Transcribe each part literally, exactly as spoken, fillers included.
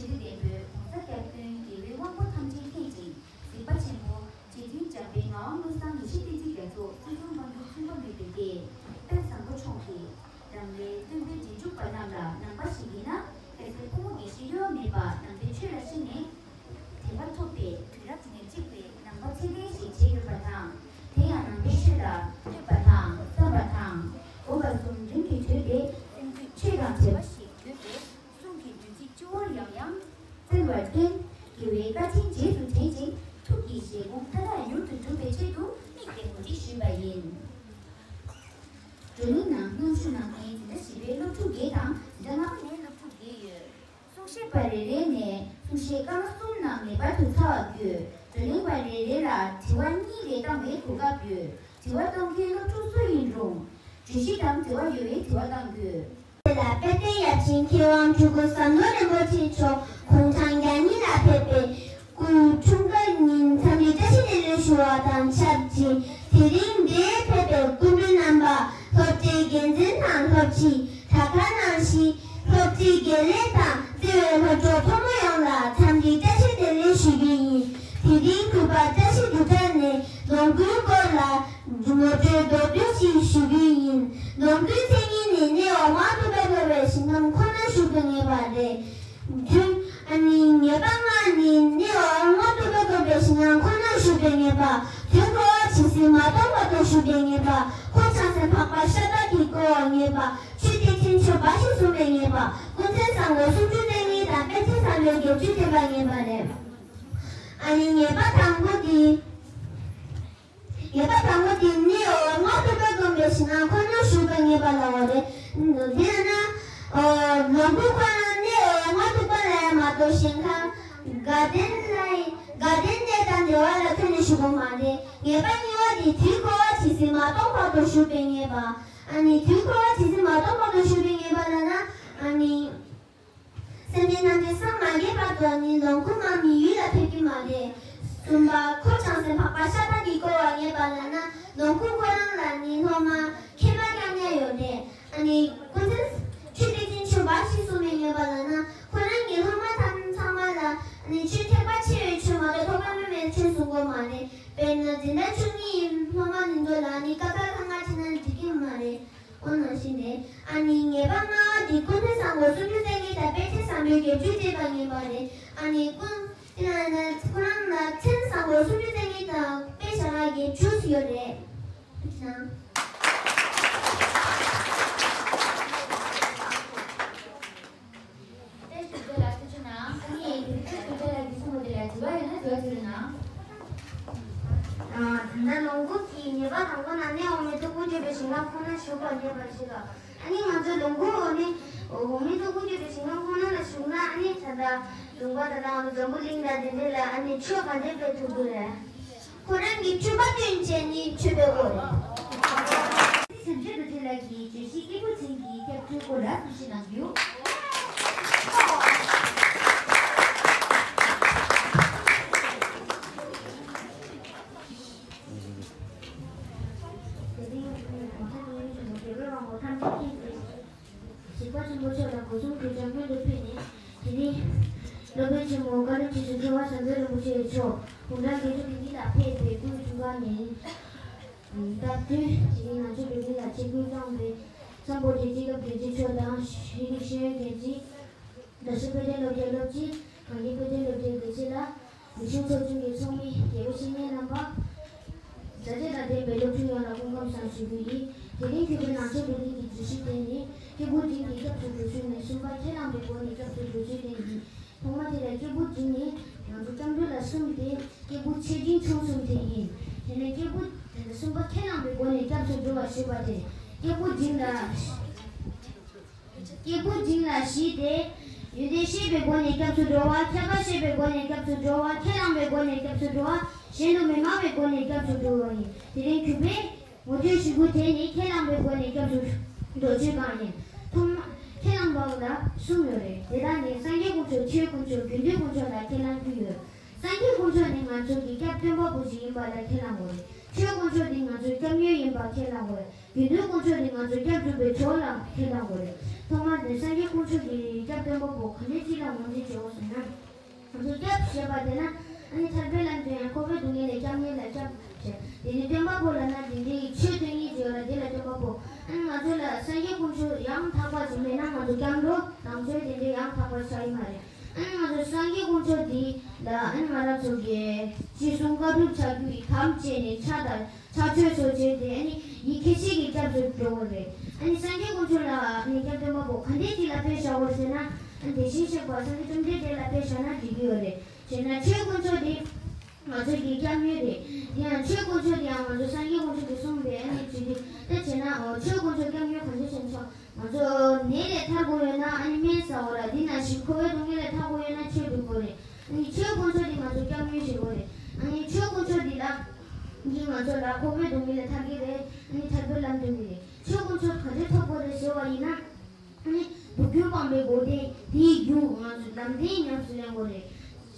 ཞི་བདེ་ལྡན་པའི་༸གོང་ས་༸སྐྱབས་མགོན་རྒྱལ་བའི་དབང་པོ་ཐམས་ཅད་མཁྱེན་ཅིང་། གཟིགས་པ་ཆེན་པོ་རྗེ་བཙུན་འཇམ་དཔལ་ངག་དབང་བློ་བཟང་ཡེ་ཤེས་བསྟན་འཛིན་རྒྱ་མཚོ་སྲིད་སྐྱོང་དབང་སྒྱུར་ཚུན་ཁ་མེད་པའི་དཔལ་བཟང་པོ་མཆོག་གིས་རང་རེའི་སྟོན་པའི་རྗེས་འཇུག་པ་རྣམས་ལ་ནང་པ་ཞིག་ཡིན་ན། གལ་སྲིད་ཕོ་མོ་དགེ་བཤེས་གཡོ་བ་མེད་པར་ནང་པའི་ཆོས་ལ་ཤེས་ནས་དད་པ་ཐོབ་པའི་དུས་རབས་ཉེར་གཅིག་པའི་ནང་པ་ཚད་ལྡན་ཞིག་བྱས་ཡོད་པ་དང་། དེ་ཡང་ནང་པའི་ཆོས་ལ་ལྟོས་པ་དང་བསམ་པ་དང་། སྒོམ་པ་གསུམ་རིམ་གྱིས་དུལ་ཏེ་སེམས་རྒྱུད་ཆོས་དང་བྲལ་བ་ཞིག་ཡོད་པས། གསུང་གི་བདུད་རྩི་སྤྱི་བོར་ཡང་ཡང་བཙལ་བར་བརྟེན། དགེ་བའི་བཀའ་དྲིན་རྗེས་སུ་དྲན་ཅིང་ཐུགས་ཀྱི་བཞེད་དགོངས་མཐའ་དག་མྱུར་དུ་འགྲུབ་པའི་ཆེད་དུ་དམིགས་ཏེ་གོ་སྒྲིག་ཞུས་པ་ཡིན། བགྲོ་གླེང་ནང་མཉམ་ཞུགས་གནང་མཁན་འཛིན་གྲྭ་བཞི་པའི་སློབ་ཕྲུག་བརྒྱད་དང་འཛིན་གྲྭ་ལྔ་པ་ནས་སློབ་ཕྲུག་བརྒྱད་ཡོད། གསུང་བཤད་པ་རེ་རེ་ནས་གསུང་བཤད་སྐར་མ་གསུམ་ནང་ངེས་པར་དུ་ཚར་བ་དགོས། བགྲོ་གླེང་པ་རེ་རེ་ལ་དྲི་བ་གཉིས་རེ་བཏང་བའི་གོ་སྐབས་ཡོད། དྲི་བ་གཏོང་མཁན་སློབ་ཕྲུག་སུ་ཡིན་རུང་། བརྗོད་གཞི་དང་འབྲེལ་བ་ཡོད་པའི་དྲི་བ་གཏང་དགོས། དེ་ལ་དཔལ་ལྡན་ཡབ་ཆེན་མཁས་དབང་སྤྲུལ་སྐུ་ཟམ་གདོང་རིན་པོ་ཆེ་མཆོག་དགུང་གྲངས་བརྒྱ་གཉིས་ལ་ཕེབས་པའི་སྐུའི་འཁྲུངས་སྐར་ཉིན་འཚམས་འདྲིའི་བཀྲ་ཤིས་བདེ་ལེགས་ཞུ་བ་དང་ཆབས་ཅིག་དེ་རིང་འདིར་ཕེབས་པའི་སྐུ་མགྲོན་རྣམ་པ། སློབ་གྲྭའི་འགན་འཛིན་དང་སློབ་སྤྱི། དྲ་གྲགས་ནང་བཞིན་སློབ་གྲྭའི་དགེ་ལས་དང་བརྩེ་བའི་སློབ་གྲོགས་ཕོ་མོ་ཡོངས་ལ་འཚམས་འདྲིའི་བཀྲ་ཤིས་བདེ་ལེགས་ཞུ་རྒྱུ་ཡིན། དེ་རིང་གུས་པ་བཀྲ་ཤིས་རྡུལ་ཕྲ་ནས་ལོངས་སྐུའི་སྐོར་ལ་ངོ་སྤྲོད་མདོར་བསྡུས་ཤིག་ཞུ་རྒྱུ་ཡིན། ལོངས་སྐུའི་མཚན་ཉིད་ནི་གནས་བབ་མང་དུ་སྤེལ་དགོས་པའི་ཞིང་ཁམས་ཁོ་ནར་ཞུགས་པའི་ངེས་པ་རེད། དུས། ཨ་ནི་ངེས་པ་ལྔ་ནི་གནས་བབ་མང་དུ་སྤེལ་དགོས་པའི་ཞིང་ཁམས་ཁོ་ནར་ཞུགས་པའི་ངེས་པ། དུས་འཁོར་བ་ཇི་སྲིད་མ་སྟོངས་བར་དུ་ཞུགས་པའི་ངེས་པ། འཁོར་བྱང་སེམས་འཕགས་པ་ཤ་སྟག་གི་བསྐོར་བར་ངེས་པ། ཆོས་བདེ་ཆེན་མཆོག་འབའ་ཞིག་གསུངས་པའི་ངེས་པ། ཀུན་མཁྱེན་བཟང་པོ་སུམ་ཅུ་རྩ་གཉིས་དང་དཔལ་ཆེན་བཟང་པོའི་བརྒྱད་ཅུ་བསྟན་པའི་ངེས་པ་རེད། ཨ་ནི་ངེས་པ་དང་པོ་དེ། ངེས་པ་དང་པོ་དེ་གནས་བབ་མང་དུ་སྤེལ་དགོས་པའི་ཞིང་ཁམས་ཁོ་ནར་ཞུགས་པའི་ངེས་པ་ལ་འོ་རེད། དེ་ཡང་ན། ལོངས་སྐུ་ཁོ་རང་གནས་བབ་མང་དུ་སྤེལ་ལ་ཡང་མ་གཏོགས་ཞིང་ཁམས་དགའ་ལྡན་ལ་དགའ་ལྡན་གནས་དང་བདེ་བ་ལ་ཐོན་ནས་ཞུགས་པ་མ་རེད། ངེས་པ་གཉིས་པ་དེ་དུས་འཁོར་བ་ཇི་སྲིད་མ་སྟོངས་བར་དུ་ཞུགས་པའི་ངེས་པ། ཨ་ནི་དུས་འཁོར་བ་ཇི་སྲིད་མ་སྟོངས་བར་དུ་ཞུགས་པའི་ངེས་པ་ལ་ན། ཨ་ནི། སེམས་ཅན་ཐམས་ཅད་སངས་མ་རྒྱས་བར་དུ་ནི་ལོངས་སྐུ་མ་སྨིན་ཡུལ་ལ་ཕེབས་ཀྱི་མ་རེད། གསུམ་པ་འཁོར་བྱང་སེམས་འཕགས་པ་ཤ་སྟག་གིས་བསྐོར་བར་ངེས་པ་ལ་ན་ལོངས་སྐུ་ཁོ་རང་ལ་ནི་སློབ་མ་མཁས་པ་མཉམ་ཉག་ཡོད་རེད། ཨ་ནི་ཀུན་མཁྱེན་ཆོས་བདེ་ཆེན་མཆོག་འབའ་ཞིག་གསུངས་པའི་ངེས་པ་ལ་ན་ཁོ་རང་གི་སློབ་མ་ཐམས་ཚང་མ་ལ་ནི་ཆོས་ཐེག་པ་ཆེ་བའི་ཆོས་མ་གཏོགས་ཐོགས་པ་མེད་པའི་ཆོས་གསུང་གི་མ་རེད། དཔེར་ན་འཛིན་གྲྭ་བཅུ་གཉིས་སློབ་མ་ནི་ཚོ་ལ་ནི་ཀ་ཁ་ག་ང་བྲིས་ན་འགྲིག་གི་མ་རེད། འོ་ན་བཞིན་རེད། ཨ་ནི་ངེས་པ་ལྔ་པ་འདི་ཀུན་མཁྱེན་བཟང་པོ་སུམ་ཅུ་རྩ་གཉིས་དང་དཔལ་ཆེན་བཟང་པོའི་བརྒྱད་ཅུ་བསྟན་པའི་ངེས་པ་རེད། ཨ་ནི་ཀུན་དེ་ལ་ན་ཁོ་རང་ལ་མཚན་བཟང་པོ་སུམ་ཅུ་རྩ་གཉིས་དང་དཔེ་བཞག་ཡག་བརྒྱད་ཅུ་ཡོད་རེད། ཐུགས་རྗེ་གནང་། དཔལ་ཞབས་ལགས་ཐུགས་རྗེ་གནང་། ཨ་ནི་དཔལ་ཞབས་ལགས་ཀྱིས་གསུངས་པ་དེ་ལ་དྲི་བ་ཡོད་ན་དྲི་བ་དྲིས་རོགས་གནང་། ཨ། ད་ལྟ་ལོངས་སྐུ་གི་ངེས་པ་དང་པོ་ན་གནས་འོག་མིན་སྟོང་སྐུ་བརྗོད་པའི་ཞིང་ཁམས་ཁོ་ནར་ཞུགས་པ་ངེས་པར་བཞེད་ལ། ཨ་ནི་ང་ཚོ་ལོངས་སྐུ་འོག་མིན་འོག་མིན་སྟོང་སྐུ་བརྗོད་པའི་ཞིང་ཁམས་ཁོ་ན་ལ་ཞུགས་ན་ཨ་ནི་ད་ལྟ་ལུང་པ་ད་ལྟ་ང་ཚོ་འཛམ་བུ་གླིང་དང་དེ་འདྲ་ལ་ཨ་ནི་ཆོས་ག་འདྲས་སྤེལ་ཐུབ་ཀྱི་རེད། ཁོ་རང་གི་སྤྲུལ་པ་སྟོན་བྱས་ནི་ཆོས་སྤེལ་དགོས་རེད། བྱམས་ཆོས་རྡོ་རྗེ་ལགས་ཀྱིས་བརྗོད་གཞི་སྐྱེས་བུ་འཛིན་གྱི་སྐྱབས་འགྲོའི་སྐོར་ལ་གསུང་བཤད་གནང་རྒྱུ། དེ་རིང་གོང་ས་རྒྱལ་བའི་དབང་པོ་ཐམས་ཅད་མཁྱེན་ཅིང་། གཟིགས་པ་ཆེན་པོ་མཆོག་ལ་སྒོ་གསུམ་གུས་ཕྱག་སྔོན་དུ་ཕུལ་ནས། དེ་ནས་སློབ་དཔོན་ཆེན་མོ་བཀའ་བློན་ཁྲི་ཟུར་མཁས་དབང་ཟམ་གདོང་རིན་པོ་ཆེ་མཆོག་དགུང་གྲངས་བརྒྱད་ཅུ་གྱ་གཉིས་ལ་ཕེབས་པའི་སྐུའི་འཁྲུངས་སྐར་ཉིན་སྟབས་བསྟུན་དེ་ནས་ང་ཚོའི་བོད་མི་ལ་ཆིབས་བསྒྱུར་བསྐྱངས་པའི་གཙང་པོ་རྒྱལ་གཅེས་སྐྱབས་རྒྱལ་གཅེས་མཆོག་དང་ཤེས་རིག་ཤེས་ཡོན་འགན་འཛིན། རྡ་ས་དཔེ་སྟོན་སློབ་གྲྭའི་སློབ་སྤྱི། གངས་ཅན་དཔེ་སྟོན་སློབ་གྲྭའི་དགེ་ཆེ་ལགས། རིག་གཞུང་ཚོགས་ཆུང་གི་ཚོགས་མི། རྒྱལ་བ་བཤེས་གཉེན་རྣམ་པ། མཛའ་བརྩེ་དང་ལྡན་པའི་སློབ་ཕྲུག་ཡོངས་ལ་སྐུ་ཁམས་བཟང་ཞུ་རྒྱུ་ཡིན། དེ་རིང་གུས་པས་ནང་ཆོས་བགྲོ་གླེང་གི་བརྗོད་གཞི་དེ་ནི་སྐྱེས་བུ་འབྲིང་གིས་སྐྱབས་སུ་འགྲོ་ཚུལ་ནས་གསུམ་པ་ཁས་བླངས་པའི་སྒོ་ནས་སྐྱབས་སུ་འགྲོ་ཚུལ་དེ་ཡིན། ཐོག་མ་དེ་ལ་སྐྱེས་བུ་འབྲིང་ནི་ང་ཚོ་སྐྱབས་འགྲོ་ལ་གསུམ་སྟེ། སྐྱེས་བུ་ཆེ་འབྲིང་ཆུང་གསུམ་དེ་ཡིན། དེ་ནས་སྐྱེས་བུ་དེ་ལ་གསུམ་པ་ཁས་བླངས་པའི་སྒོ་ནས་སྐྱབས་སུ་འགྲོ་བ་ཞུས་པ་དེ། སྐྱེས་བུ་འབྲིང་ལ། སྐྱེས་བུ་འབྲིང་ལ་བཞི་སྟེ། ཡོན་ཏན་ཤེས་པའི་སྒོ་ནས་སྐྱབས་སུ་འགྲོ་བ། ཁྱད་པར་ཤེས་པའི་སྒོ་ནས་སྐྱབས་སུ་འགྲོ་བ། ཁས་བླངས་པའི་སྒོ་ནས་སྐྱབས་སུ་འགྲོ་བ། གཞན་དུ་མི་སྨྲ་བའི་སྒོ་ནས་སྐྱབས་སུ་འགྲོ་བ་ཡིན། དེ་རིང་གུས་པས་ངོ་སྤྲོད་ཞུ་རྒྱུ་དེ་ནི་ཁས་བླངས་པའི་སྒོ་ནས་སྐྱབས་སུ་འགྲོ་ཚུལ་གང་ཡིན། ཐོག་མ་ཁས་བླངས་པ་ལ་གསུམ་ཡོད་རེད། དེ་དག་ནི་སངས་རྒྱས་དཀོན་མཆོག་ཆོས་དཀོན་མཆོག་དགེ་འདུན་དཀོན་མཆོག་ལ་ཁས་བླངས་རྒྱུ་ཡོད། སངས་རྒྱས་དཀོན་མཆོག་ནི་ང་ཚོ་གི་སྐྱབས་སྟོན་པ་པོ་ཞིག་ཡིན་པ་ལ་ཁས་བླངས་དགོས་རེད། ཆོས་དཀོན་མཆོག་འདི་ང་ཚོའི་སྐྱབས་གནས་ཡིན་པ་ཁས་བླངས་དགོས་རེད། དགེ་འདུན་དཀོན་མཆོག་འདི་ང་ཚོའི་སྐྱབས་སྒྲུབ་པའི་གྲོགས་ལ་ཁས་བླངས་དགོས་རེད། ཐོག་མར་དེ་སངས་རྒྱས་དཀོན་མཆོག་གི་སྐྱབས་སྟོན་པ་པོ་ག་འདྲའི་ཅིག་ལ་ངོས་འཛིན་བྱེད་དགོས་ཟེར་ན། ང་ཚོ་སྐྱབས་ཞེས་པ་དེ་ན་ཨ་ནི་ཐར་པའི་ལམ་དུ་ཡང་འཁོར་བའི་སྡུག་བསྔལ་ལས་སྐྱབས་མཁན་ལ་སྐྱབས་ཞེས། དེ་ནི་སྟོན་པ་པོ་ལབ་ན་དེ་འདྲའི་ཆོས་སྟོན་མཁན་ཅིག་ཡོད་ལ་དེ་ལ་སྟོན་པ་པོ། ཨ་ནི་ང་ཚོ་ལ་སངས་རྒྱས་དཀོན་མཆོག་ཡང་དག་པ་ཅིག་མེད་ན་ང་ཚོ་སྐྱབས་འགྲོ་ལམ་སྲོལ་དེ་འདྲའི་ཡང་དག་པ་ཆགས་ཡི་མ་རེད། ཨ་ནི་ང་ཚོ་སངས་རྒྱས་དཀོན་མཆོག་འདི་ལ་ཨ་ནི་ང་རང་ཚོ་གི་ཅི་གསུང་བཀའ་སྒྲུབ་བྱ་རྒྱུ་ཡི་དམ་བཅས་ནས་ཕྱག་དང་ཕྱག་མཆོད་སོགས་བྱས་ཏེ་ཨ་ནི་ཡིད་ཁྱེད་ཆོས་ཀྱི་སྐྱབས་སུ་འགྲོ་དགོས་རེད། ཨ་ནི་སངས་རྒྱས་དཀོན་མཆོག་ལ་ཨ་ནི་སྐྱབས་སྟོན་པ་པོ་ག་འདྲས་ཅིག་ལ་དཔེ་བཞག་དགོས་ཟེར་ན། ཨ་ནི་དེ་བཞིན་གཤེགས་པ་སངས་རྒྱས་བཅོམ་ལྡན་འདས་ལ་དཔེ་བཞག་ན་འགྲིག་གི་ཡོད་རེད། བྱས་ན་ཆོས་དཀོན་མཆོག་དེ་ང་ཚོ་གི་སྐྱབས་གནས་རེད། དེ་ཡང་ཆོས་དཀོན་མཆོག་དེ་ཡང་ང་ཚོ་སངས་རྒྱས་དཀོན་མཆོག་གིས་གསུངས་པའི་ཨ་ནི་ཇི་སྟེ་དེ་བྱས་ན་ཨོ་ཆོས་དཀོན་མཆོག་སྐྱབས་གནས་ག་འདྲས་ཟེར་ན་ཆོག་ང་ཚོ་ནད་ལས་ཐར་དགོས་ཡོད་ན་ཨ་ནི་སྨན་ཟ་དགོས་ར། དེ་ནང་བཞིན་འཁོར་བའི་སྡུག་བསྔལ་ལས་ཐར་དགོས་ཡོད་ན་ཆོས་སྒྲུབ་དགོས་རེད། ཨ་ནི་ཆོས་དཀོན་མཆོག་དེ་ང་ཚོ་སྐྱབས་གནས་བྱེད་དགོས་རེད། ཨ་ནི་ཆོས་དཀོན་མཆོག་དེ་ལ་གིས་ང་ཚོ་ལ་འཁོར་བའི་སྡུག་བསྔལ་ལས་ཐར་གི་རེད། ཨ་ནི་ཐར་པའི་ལམ་སྟོན་གི་རེད། ཆོས་དཀོན་མཆོག་ག་འདྲས་ཐོབ་དགོས་རེད་ཟེར་བ་ཡིན་ན། ཨ་ནི་སྡུག་བསྔལ་སྤངས་པའི་སྒོ་གཏན་དེའི་རྒྱུ་ང་ཚོ་ལམ་བདེན་ཉམས་སུ་ལེན་དགོས་རེད།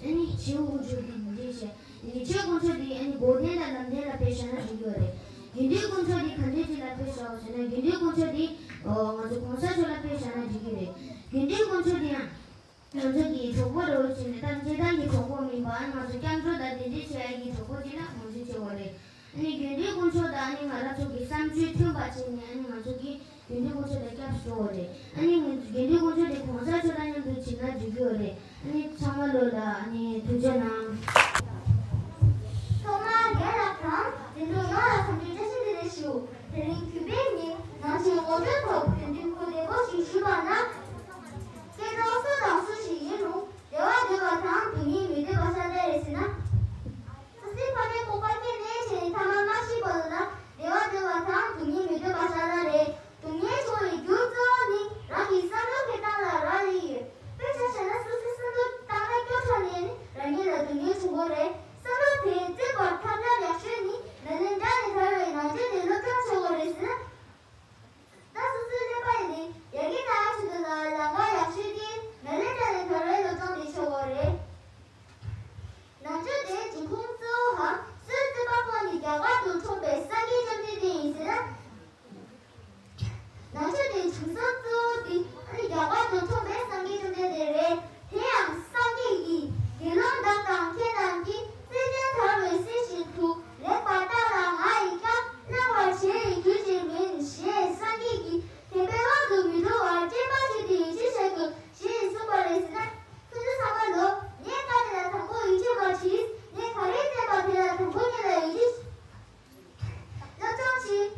ཨ་ནི་བྱེའུ་དཀོན་མཆོག་དེ་འདི་འདྲས་བྱས། ཨ་ནི་ཆོས་དཀོན་མཆོག་དེ་ཨ་ནི་སྒོ་གཏན་དང་ལམ་བདེན་ལ་དཔེ་བཞག་ན་འགྲིག་གི་རེད། དགེ་འདུན་དཀོན་མཆོག་དེ་ག་འདྲས་ཅིག་ལ་དཔེ་བཞག་ཟེར་ན་དགེ་འདུན་དཀོན་མཆོག་དེ་ཨོ་ང་ཚོ་གོང་ས་མཆོག་ལ་དཔེ་བཞག་ན་འགྲིག་གི་རེད། དགེ་འདུན་དཀོན་མཆོག་དེ་ཡང་ང་ཚོ་གི་གྲོགས་པོ་རེད་བྱས་ནས་ད་སྤྱིར་བཏང་གི་གྲོགས་པོ་མིན་པ་ང་ཚོ་སྐྱབས་འགྲོ་དང་དེ་འདྲས་བྱེད་ཡ་གི་གྲོགས་པོ་ཅིག་ལ་ངོས་འཛིན་བྱེད་དགོས་རེད། ཨ་ནི་དགེ་འདུན་དཀོན་མཆོག་དང་ཨ་ནི་ང་རང་ཚོ་གི་བསམ་སྤྱོད་མཐུན་པ་བྱས་ནས་ཨ་ནི་ང་ཚོ་གི་དགེ་འདུན་དཀོན་མཆོག་དང་སྐྱབས་སུ་འགྲོ་བ་རེད། ཨ་ནི་ང་ཚོ་དགེ་འདུན་དཀོན་མཆོག་དེ་གོང་ས་མཆོག་དང་མཉམ་དུ་བྱེད་ན་འགྲིག་གི་ཡོད་རེད། ཨ་ནི་ཚང་མ་ལོ་ལ་ཨ་ནི་ཐུགས་རྗེ་གནང་། ཐོག་མར་རྒན་ལགས་དང་འཛིན་གྲོགས་ཡོངས་ལ་འཚམས་འདྲི་བཀྲ་ཤིས་བདེ་ལེགས་ཞུ། དེ་རིང་གུས་པའི་ངོས་ནང་བཞིན་ངོ་སྤྲོད་ཐོག་དོན་འདུན་གོ་བདེ་པོ་ཞིག་ཞུས་པ་ན། སྐྱེ་འགྲོ་སུ་དང་སུ་ཞིག་ཡིན་རུང་བདེ་བ་འདོད་པ་དང་སྡུག་བསྔལ་མི་འདོད་པ་ཤ་སྟག་རེད་ཟེར་ན། སོ་སོའི་ཕ་མའི་ཁོག་པ་སྐྱེས་ནས་བྱས་ནས་ཐ་མ་མ་ཤི་བར་ལ་བདེ་བ་འདོད་པ་དང་སྡུག་བསྔལ་མི་འདོད་པ་ཤ་སྟག་རེད། སྡུག་བསྔལ་བྱུང་བའི་རྒྱུ་གཙོ་བོ་ནི་རང་གི་བསམ་བློ་འཁྱེར་སྟངས་ལ་རག་ལས་ཡོད། དཔེར་ཆ་བཞག་ན་སོ་སོའི་བསམ་བློ་སྟངས་ཀ་སྐྱོ་དྲགས་ནས་ནི་རང་ཉིད་ལ་སྡུག་བསྔལ་བྱུང་གི་རེད། བསམ་བློ་དེ་བཙོས་པར་ཐབས་ལམ་ཡག་ཤོས་ནི་ནཱ་ལེནྡྲ་ནས་དར་བའི་ནང་ཆོས་དེ་སློབ་སྦྱོང་བྱེད་དགོས་རེད་ཟེར་ན། ད་སོ་སོའི་ཀླད་པ་ཡིན་ཏེ་ཡ་གི་ན་ཆུ་དུ་ལ་ལམ་ཁ་ཡག་ཤོས་དེ་ནཱ་ལེནྡྲ་ནས་དར་བའི་སློབ་སྦྱོང་དེ་བྱེད་དགོས་རེད། ནང་ཆོས་དེའི་འབྱུང་ཁུངས་གཙོ་བོའང་སོའི་བསྟན་པ་ཁོ་ནས་རྒྱ་གར་དུ་འཁྲུངས་པའི་སངས་རྒྱས་བཅོམ་ལྡན་འདས་ཡིན་ཟེར་ན། ནང་ཆོས་དེའི་བྱུང་ས་གཙོ་བོ་དེ་ཨ་ནི་རྒྱ་གར་དུ་འཁྲུངས་པའི་སངས་རྒྱས་བཅོམ་ལྡན་འདས་རེད། དེ་ཡང་སངས་རྒྱས་ཀྱིས་དགེ་སློང་བདག་དང་ཁྱེད་རྣམས་ཀྱིས་བརྩེ་ལྡན་དར་བའི་གསེར་བཞིན་དུ་ལེགས་པར་བལྟ་ལ་ང་ཡིས་ཀྱང་བསླང་བར་བྱའི་རྒྱུ་ཅིག་མིན་ཞེས་སངས་རྒྱས་ཀྱིས་དད་པའི་དབང་དུ་མི་འགྲོ་བར་སྤྱན་འབངས་ཀྱིས་དེ་ཡིད་ཆེས་བྱ་དགོས་ཞེས་གསུངས་པ་རེད་ཟེར་ན། ཁྱོད་ཚོ་ཚང་མ་ལོ། ངས་བཀའ་དེ་ལ་དང་པོ་ཡིད་ཆེས་མ་བྱེད། ངས་ག་རེ་བསྟན་པ་དེ་ལ་དང་པོ་ཉིད་ལ་ཡིད་ཆེས། སློབ་སྦྱོང་བྱེད།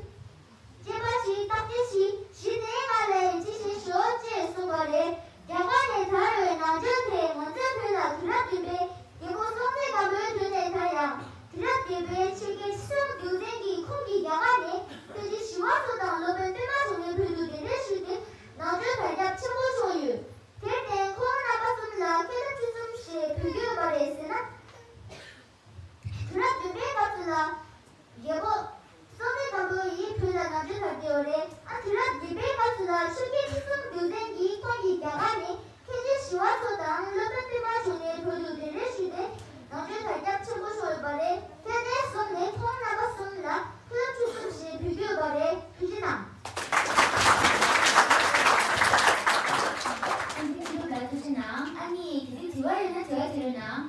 དཔྱད་པ་བྱེད། བརྟག་དཔྱད་བྱེད། གཞི་ནས་ང་ལ་ཡིད་ཆེས་བྱེད་ཤོག་ཅེས་གསུངས་པ་རེད། རྒྱ་གར་ནས་དར་བའི་ནང་ཆོས་དེ་ང་ཚོའི་བོད་ལ་དུས་རབས་བདུན་པའི་རྒྱལ་པོ་སྲོང་བཙན་སྒམ་པོའི་དུས་ནས་དར་ཡང་། དུས་རབས་བརྒྱད་པའི་ཆོས་རྒྱལ་ཁྲི་སྲོང་ལྡེའུ་བཙན་གྱིས་ཁོང་གིས་རྒྱ་གར་ནས་ཐེག་ཆེན་ཞི་བ་འཚོ་དང་སློབ་དཔོན་པདྨ་འབྱུང་གནས་བོད་དུ་གདན་འདྲེན་ཞུས་ཏེ་ནང་ཆོས་དར་ཁྱབ་ཆེན་པོ་བྱུང་ཡོད། དེར་བརྟེན་ཁོང་རྣམ་པ་གསུམ་ལ་མཁས་གྲུབ་བཅུ་གསུམ་ཞེས་འབོད་ཀྱི་ཡོད་པ་རེད་ཟེར་ན། དུས་རབས་བདུན་པའི་སྐབས་སུ་ལ། རྒྱལ་པོ་སྲོང་བཙན་སྒམ་པོ་ཡིས་བོད་ལ་ནང་ཆོས་དར་ཏེ་ཡོད་རེད། ཨ་དུས་རབས་བརྒྱད་པའི་སྐབས་སུ་ལ་ཆོས་རྒྱལ་ཁྲི་སྲོང་ལྡེའུ་བཙན་གྱིས་ཁོང་གིས་རྒྱ་གར་ནས་མཁན་ཆེན་ཞི་བ་འཚོ་དང་སློབ་དཔོན་པདྨ་འབྱུང་གནས་བོད་དུ་གདན་འདྲེན་ཞུས་ཏེ་ནང་ཆོས་དར་ཁྱབ་ཆེན་པོ་བྱུང་ཡོད་པ་རེད། དེ་ནས་བཟུང་ནས་ཁོང་རྣམ་པ་གསུམ་ལ་མཁས་གྲུབ་བཅུ་གསུམ་ཞེས་འབོད་ཀྱི་ཡོད་པ་རེད། ཐུགས་རྗེ་གནང་། ཨ་ནི་དེ་རིང་དྲི་བ་ཡོད་ན་དྲི་བ་དྲི་རོགས་གནང་།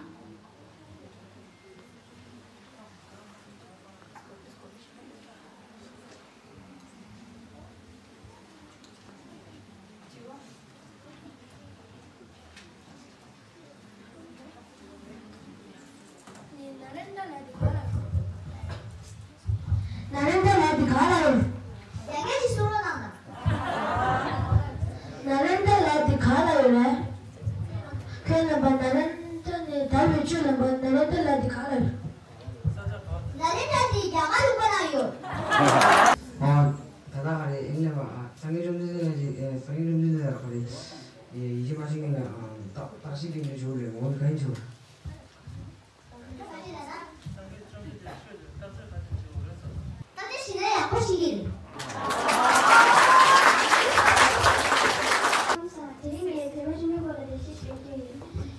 ནཱ་ལེནྡྲ་ལ་འདི་ག་ལ་ཡོད། ཡ་གི་ཅིག་གསུང་རོགས་གནང་དང་། ནཱ་ལེནྡྲ་ལ་འདི་ག་ལ་ཡོད་རེད། ཁྱེད་རྣམ་པ་ནཱ་ལེནྡྲ་ནས་དར་བའི་ཆོས་ལ་འབད་ནཱ་ལེནྡྲ་ལ་འདི་ག་ལ་ཡོད། ནཱ་ལེནྡྲ་འདི་རྒྱ་གར་ལུང་པ་ན་ཡོད། ཨ། ད་ལྟ་ག་རེ་ཨེ་ནས་པ། ཨ། སངས་རྒྱས་བཅོམ་ལྡན་འདས་ལ་ཅིག་ཨེ། སངས་རྒྱས་བཅོམ་ལྡན་འདས་ལ་ཅིག་ཨེ། སངས་རྒྱས་བཅོམ་ལྡན་འདས་ལ་ཨ། ད་ད་ཅིག་ག་རེ་ཨེ། ཡིད་ཆེས་མ་བྱེད་མཁན་ལ་ཨ། བརྟག་བརྟག་ཞིབ་བྱེད་མཁན་ཞིག་རེད། འོ་འདི་ག་ཡིན་ཞུ། བརྟག་དཔྱད་བྱས་ན་ཡག་པོ་ཞིག་ཡིན། དེ་རིང་ངས་དད་པ་ཆེན་པོའི་སྐོར་ལ་འགྲེལ་བཤད་ཞུ་རྒྱུ་ཡིན།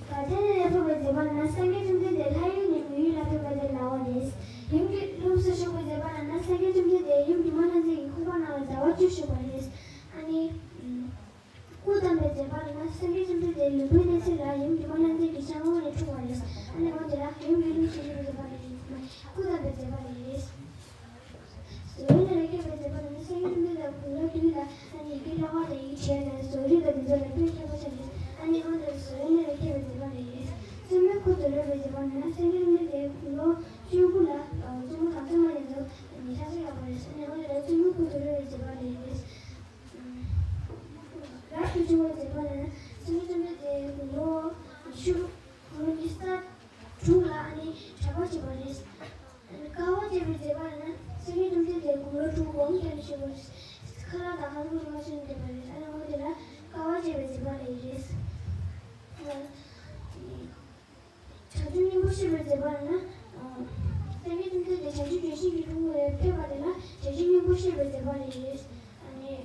གལ་ཏེ་ལས་འཕགས་པའི་མཛད་པ་ལ་ན་སངས་རྒྱས་བཅོམ་ལྡན་འདས་ལྷ་ཡུལ་ནས་མི་ཡུལ་ལ་ཕེབས་པ་དེ་ལ་བ་རེད། ཡུམ་གྱི་ལྷུམས་སུ་ཞུགས་པའི་མཛད་པ་ལ་ན་སངས་རྒྱས་བཅོམ་ལྡན་འདས་ཡུམ་གྱི་མ་ལྷ་མཛེས་ཀྱི་ཁང་པ་ནང་ལ་ཟླ་བ་བཅུ་བཞུགས་པ་རེད། ཨ་ནི། མཛད་པ་ལ་ན་སངས་རྒྱས་བཅོམ་ལྡན་འདས་ལུས་པོའི་གནས་ཚུལ་ལ་ཡུམ་སྒྱུ་མ་ལྷ་མཛེས་ཀྱི་ཤམ་བུ་ནས་འཁྲུངས་པ་རེད། ཨ་ནི་འོ་དེ་ལ་ཡུམ་གྱི་ལུས་ཞིག་ཞིག་མཛད་པ་རེད། སྐུ་བལྟམས་པའི་མཛད་པ་རེད། བཟོ་བོའི་གནས་ལ་མཁས་པའི་མཛད་པ་ལ་ན་སངས་རྒྱས་བཅོམ་ལྡན་འདས་དགུང་ལོ་བདུན་ལ་ཨ་ནི་ཡི་གེ་ཀློག་པ་དང་ཡི་གེ་བྲིས་ནས་བཟོ་རིག་དང་འདི་ཚོ་ལ་དཔེ་མཁས་པ་ཆགས་རེད། ཨ་ནི་འོ་དེ་བཟོ་བོའི་གནས་ལ་མཁས་པའི་མཛད་པ་རེད། བཙུན་མོའི་སྐུ་དུད་འགྲོ་བའི་མཛད་པ་ལ་ན་སངས་རྒྱས་བཅོམ་ལྡན་འདས་དགུང་ལོ་བཅུ་དགུ་ལ་བཙུན་མོ་དང་བཙུན་མ་དེ་ཚོ་ནི་ཤ་ཚ་ཡོད་པ་རེད། ཨ་ནི་འོ་དེ་ལ་བཙུན་མོའི་སྐུ་དུད་འགྲོ་བའི་མཛད་པ་རེད། རབ་ཏུ་བྱུང་བའི་མཛད་པ་ལ་ན་སངས་རྒྱས་བཅོམ་ལྡན་འདས་དགུང་ལོ་ཉི་ཤུ་དགུང་ལོ་ཉི་ཤུ་རྩ་དྲུག་ལ་ཨ་ནི་གྲྭ་པ་བྱས་པ་རེད། དཀའ་བ་སྤྱད་པའི་མཛད་པ་ལ་ན་སངས་རྒྱས་བཅོམ་ལྡན་འདས་དགུང་ལོ་དྲུག་དགུང་ལོ་བརྒྱད་ལ་བྱས་པ་རེད། ཁ་ལག་དང་ཁ་ལག་མ་སོན་བསྡད་པ་རེད། ཨ་ནི་འོ་དེ་ལ་དཀའ་བ་སྤྱད་པའི་མཛད་པ་ལ་ཡིན་རེད། བྱང་ཆུབ་སྙིང་པོ་བཤད་པའི་མཛད་པ་ལ་ན། སངས་རྒྱས་བཅོམ་ལྡན་འདས་བྱང་ཆུབ་ལྗོན་ཤིང་གི་ཕུང་པོ་ལས་ཕེབས་པ་དེ་ལ་བྱང་ཆུབ་སྙིང་པོ་བཤད་པའི་མཛད་པ་ལ་ཡིན། ཨ་ནི།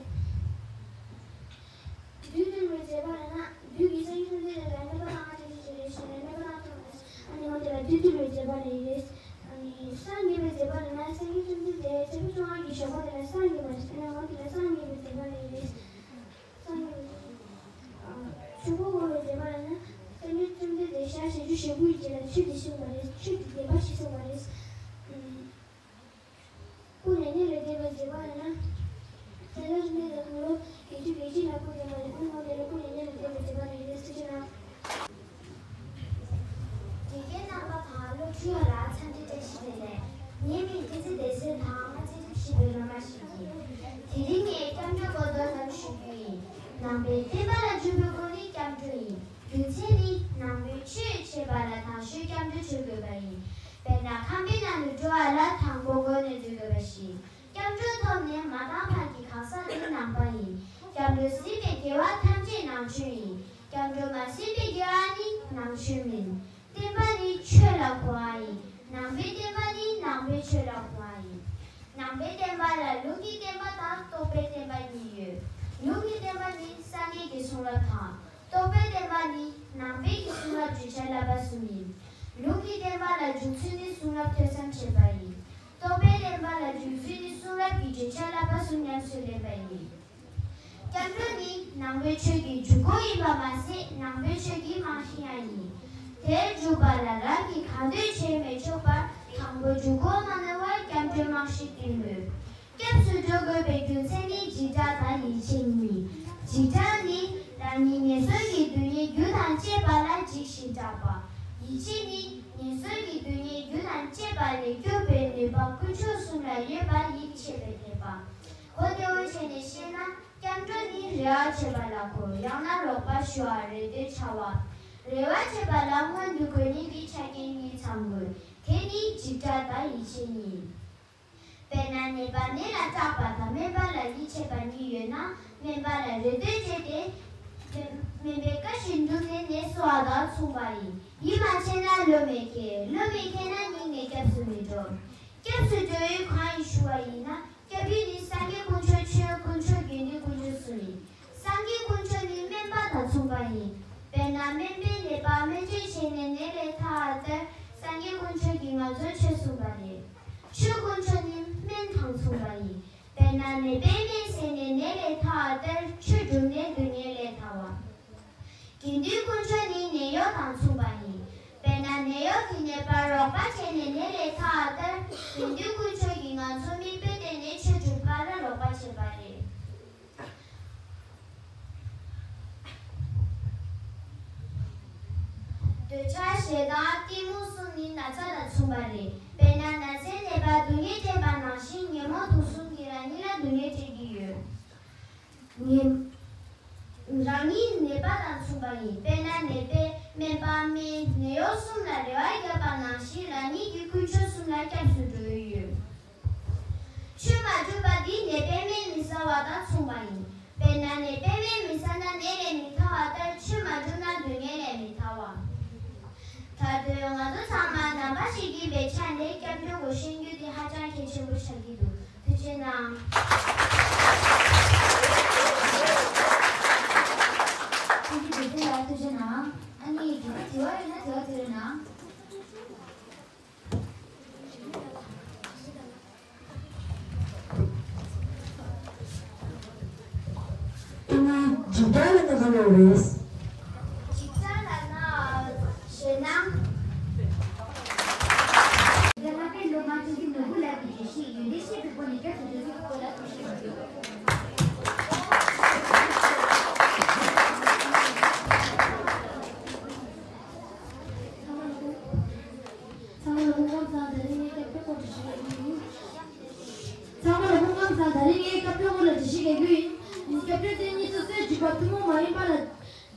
བདུད་འདུལ་བའི་མཛད་པ་ལ་ན་བདུད་ཀྱིས་སངས་རྒྱས་བཅོམ་ལྡན་འདས་ལ་སྨན་པ་དང་ང་ཅག་ཅིག་རེད་ཞེས་སྨན་པ་དང་ཐུག་ནས། ཨ་ནི་འོ་དེ་ལ་བདུད་འདུལ་བའི་མཛད་པ་ལ་ཡིན། ཨ་ནི་སངས་རྒྱས་པའི་མཛད་པ་ལ་ན་སངས་རྒྱས་བཅོམ་ལྡན་འདས་ཚེ་འཕེལ་བཅོ་ལྔ་གི་ཞོགས་པ་དེ་ལ་སངས་རྒྱས་པ་རེད། ཨ་ནི་འོ་དེ་ལ་སངས་རྒྱས་པའི་མཛད་པ་ལ་ཡིན། སངས་རྒྱས་པའི་མཛད་པ། ཆོས་འཁོར་བསྐོར་བའི་མཛད་པ་ལ་ན། སངས་རྒྱས་བཅོམ་ལྡན་འདས་ཞག་བཞི་བཅུ་ཞེ་དགུ་ཡི་རྗེས་ལ་ཆོས་འདི་གསུངས་པ་རེད། ཆོས་འདི་བདེན་པ་ཞེས་གསུངས་པ་རེད། ཀུན་ནས་མཉེས་པའི་བཟླས་པའི་མཛད་པ་ལ་ན། སངས་རྒྱས་བཅོམ་ལྡན་འདས་དགུང་ལོ་བརྒྱད་ཅུ་གྱ་གཅིག་ལ་སྐུ་བལྟམས་པ་རེད། ཨ་ནི་འོ་དེ་ལ་ཀུན་ནས་མཉེས་པའི་བཟླས་པའི་མཛད་པ་ལ་ཡིན་རེད། ཐུགས་རྗེ་གནང་། དགེ་རྒན་རྣམ་པ་དང་སློབ་ཕྲུག་ཡོངས་ལ་འཚམས་འདྲི་བཀྲ་ཤིས་བདེ་ལེགས། ངའི་མིང་བསྟན་འཛིན་བདེ་གསལ་དང་ང་རྩེ་ཁྲིད་བྱེད་པའི་སློབ་མ་ཞིག་ཡིན། དེ་རིང་ངས་སྐྱབས་འགྲོའི་སྐོར་དོ་སྣང་ཞུ་རྒྱུ་ཡིན། ནང་པའི་བསྟན་པ་ལ་འཇུག་པའི་སྒོ་ནི་སྐྱབས་འགྲོ་ཡིན། རྒྱུ་མཚན་ནི་ནང་པའི་ཆོས་བྱེད་པ་ལ་དང་ཤོས་སྐྱབས་འགྲོ་བྱེད་དགོས་པ་ཡིན། དཔེར་ན་ཁང་པའི་ནང་དུ་འགྲོ་བ་ལ་དང་པོ་སྒོ་ནས་འཛུལ་དགོས་པ་བཞིན། སྐྱབས་འགྲོ་ཐོབ་ནས་མ་བཏང་བར་གྱི་གང་ཟག་དེ་ནང་པ་ཡིན། སྐྱབས་འགྲོ་ཟིན་པའི་དགེ་བ་ཐམས་ཅད་ནང་ཆོས་ཡིན། སྐྱབས་འགྲོ་མ་ཟིན་པའི་དགེ་བ་ནི་ནང་ཆོས་མིན། བསྟན་པ་ནི་ཆོས་ལ་གོ་བ་ཡིན། ནང་པའི་བསྟན་པ་ནི་ནང་པའི་ཆོས་ལ་གོ་བ་ཡིན། ནང་པའི་བསྟན་པ་ལ་ལུགས་ཀྱི་བསྟན་པ་དང་རྟོགས་པའི་བསྟན་པ་གཉིས་ཡོད། ལུགས་ཀྱི་བསྟན་པ་ནི་སངས་རྒྱས་ཀྱི་གསུང་རབ་དང་། རྟོགས་པའི་བསྟན་པ་ནི་ནང་པའི་གསུང་རབ་བརྗོད་བྱ་བསླབ་པ་གསུམ་ཡིན། ལུགས་ཀྱི་བསྟན་པ་ལ་འཇུག་ཚུལ་ནི་གསུང་རབ་ཐོས་བསམ་བྱེད་པ་ཡིན། རྟོགས་པའི་བསྟན་པ་ལ་འཇུག་ཚུལ་ནི་གསུང་རབ་ཀྱི་བརྗོད་བྱ་བསླབ་པ་གསུམ་ཉམས་སུ་ལེན་པ་ཡིན། སྐྱབས་འགྲོ་ནི་ནང་པའི་ཆོས་ཀྱི་འཇུག་སྒོ་ཡིན་པ་མ་ཟད་ནང་པའི་ཆོས་ཀྱི་རྨང་གཞི་ཡང་ཡིན། དེར་འཇུག་པ་ལ་རང་གིས་གང་འདོད་བྱས་མི་ཆོག་པར་དང་པོ་འཇུག་སྒོ་མ་ནོར་བར་སྐྱབས་འགྲོའི་རྨང་གཞི་བཏིང་དགོས། སྐྱབས་སུ་འགྲོ་དགོས་པའི་རྒྱུ་མཚན་ནི་འཇིགས་སྐྲག་དང་ཡིད་ཆེས་གཉིས། འཇིགས་སྐྲག་ནི་རང་ཉིད་ངན་སོང་གི་སྡུག་བསྔལ་རྒྱུ་དང་བཅས་པ་ལ་འཇིགས་ཤིང་སྐྲག་པ། ཡིད་ཆེས་ནི་ངན་སོང་གི་སྡུག་བསྔལ་རྒྱུ་དང་བཅས་པ་ལས་སྐྱོབ་པའི་ནུས་པ་དཀོན་མཆོག་གསུམ་ལ་ཡོད་པར་ཡིད་ཆེས་པའི་དད་པ། གོ་བདེ་བོ་བྱས་ནས་བཤད་ན། སྐྱབས་འགྲོ་ནི་རེ་བ་བྱེད་པ་ལ་གོ། ཡང་ན་རོགས་པ་ཞུ་བ་རེ་འདོད་བྱ་བ། རེ་བ་བྱེད་པ་ལ་སྔོན་དུ་འགྲོ་ནི་གི་ཆ་རྐྱེན་གཉིས་ཚང་དགོས། དེ་ནི་འཇིགས་སྐྲག་དང་ཡིད་ཆེས་གཉིས། དཔེར་ན་ནད་པ་ནད་ལ་སྐྲག་པ་དང་སྨན་པ་ལ་ཡིད་ཆེས་པ་གཉིས་ཡོད་ན། སྨན་པ་ལ་རེ་འདོད་བྱས་ཏེ། སྨན་པས་བཀའ་བཞིན་བསྒྲུབས་ནས་ནད་གསོ་བ་དང་མཚུངས་པ་ཡིན། ཡིད་མ་ཆེས་ན་བློ་མི་ཁེལ། བློ་མི་ཁེལ་ན་སྙིང་ནས་སྐྱབས་སུ་མི་འགྲོ། སྐྱབས་སུ་འགྲོ་ཡུལ་གང་ཡིན་ཞུ་བ་ཡིན་ན། སྐྱབས་ཡུལ་ནི་སངས་རྒྱས་དཀོན་མཆོག་ཆོས་དཀོན་མཆོག་དགེ་འདུན་དཀོན་མཆོག་གསུམ་ཡིན། སངས་རྒྱས་དཀོན་མཆོག་ནི་སྨན་པ་དང་མཚུངས་པ་ཡིན། དཔེར་ན་སྨན་པས་ནད་པར་སྨན་བཅོས་བྱས་ནས་ནད་ལས་ཐར་བ་ལྟར་སངས་རྒྱས་དཀོན་མཆོག་གིས་ང་ཚོར་ཆོས་གསུངས་པ་རེད། ཆོས་དཀོན་མཆོག་ནི་སྨན་དང་མཚུངས་པ་ཡིན། དཔེར་ན་ནད་པས་སྨན་བཟས་ནས་ནད་ལས་ཐར་བ་ལྟར་ཆོས་བསྒྲུབས་ནས་སྡུག་བསྔལ་ལས་ཐར་བ། དགེ་འདུན་དཀོན་མཆོག་ནི་ནད་གཡོག་དང་མཚུངས་པ་ཡིན། དཔེར་ན་ནད་གཡོག་གིས་ནད་པར་རོགས་པ་བྱས་ནས་ནད་ལས་ཐར་བ་ལྟར་དགེ་འདུན་དཀོན་མཆོག་གིས་ང་ཚོ་མིག་དཔེ་བསྟན་ནས་ཆོས་སྒྲུབ་པར་རོགས་པ་བྱས་པ་རེད། འདོད་ཆགས་ཞེ་སྡང་གཏི་མུག་གསུམ་ནི་ན་ཚ་དང་མཚུངས་པ་རེད། དཔེར་ན་ན་ཚའི་ནད་པར་སྡུག་བསྔལ་སྤྲད་པ་ནང་བཞིན་ཉོན་མོངས་དུག་གསུམ་གྱིས་རང་ཉིད་ལ་སྡུག་བསྔལ་སྤྲད་ཀྱི་ཡོད། ངེས། རང་ཉིད་ནད་པ་དང་མཚུངས་པ་ཡིན། དཔེར་ན་ནད་པས་སྨན་པ་སྨན་ནད་གཡོག་གསུམ་ལ་རེ་བ་བརྒྱབ་པ་ནང་བཞིན་རང་ཉིད་ཀྱིས་དཀོན་མཆོག་གསུམ་ལ་སྐྱབས་སུ་འགྲོ་ཡི་ཡོད། ཆོས་མ་སྒྲུབ་པ་འདི་ནད་པས་སྨན་མི་ཟ་བ་དང་མཚུངས་པ་ཡིན། དཔེར་ན་ནད་པས་སྨན་མི་ཟ་ན་ནད་ལས་མི་ཐར་བ་ལྟར་ཆོས་མ་སྒྲུབ་ན་སྡུག་བསྔལ་ལས་མི་ཐར་བ། ད་དུང་ང་ཚོ་ཚང་མ་ནང་པ་ཞིག་ཡིན་པའི་ཆ་ནས་སྐྱབས་འགྲོའི་སྐོར་ཤེས་རྒྱུ་དེ་ཧ་ཅང་གལ་ཆེན་པོ་ཆགས་ཀྱི་འདུག་ཐུགས་རྗེ་གནང་། ཐུགས་རྗེ་ཆེ་ལ་ཐུགས་རྗེ་གནང་། ཨ་ནི་དྲི་བ་ཡོད་ན་དྲི་བ་དྲི་རོགས་གནང་། འཇིགས་སྐྲག་ལབ་ན་ག་རེ་རེད། འཇིགས་སྐྲག་ལབ་ན་ཞེད་སྣང་། རྒན་ལགས་པས་སློབ་མ་ཆུང་ཆུང་ནོར་བུ་ལགས་ཀྱི་བརྗོད་གཞི་ཡོན་ཏན་ཤེས་པའི་སྒོ་ནས་སྐྱབས་སུ་འགྲོ་རྒྱུའི་སྐོར་ལ་གསུང་བཤད་གནང་རྒྱུ། ཚང་མ་ལ་སྐུ་ཁམས་བཟང་། ད་རིང་ངས་སྐྱབས་བཅོལ་སྐོར་འགྲེལ་བཤད་རྒྱག་རྒྱུ་ཡིན། ཚང་མ་ལ་སྐུ་ཁམས་བཟང་། ད་རིང་ངས་སྐྱབས་བཅོལ་སྐོར་ལ་འགྲེལ་བཤད་རྒྱག་རྒྱུ་ཡིན། སྐྱབས་བཅོལ་དེ་གཉིས་སོ་སོའི་འཇིགས་པ་ཐུན་མོང་མ་ཡིན་པ་ལ་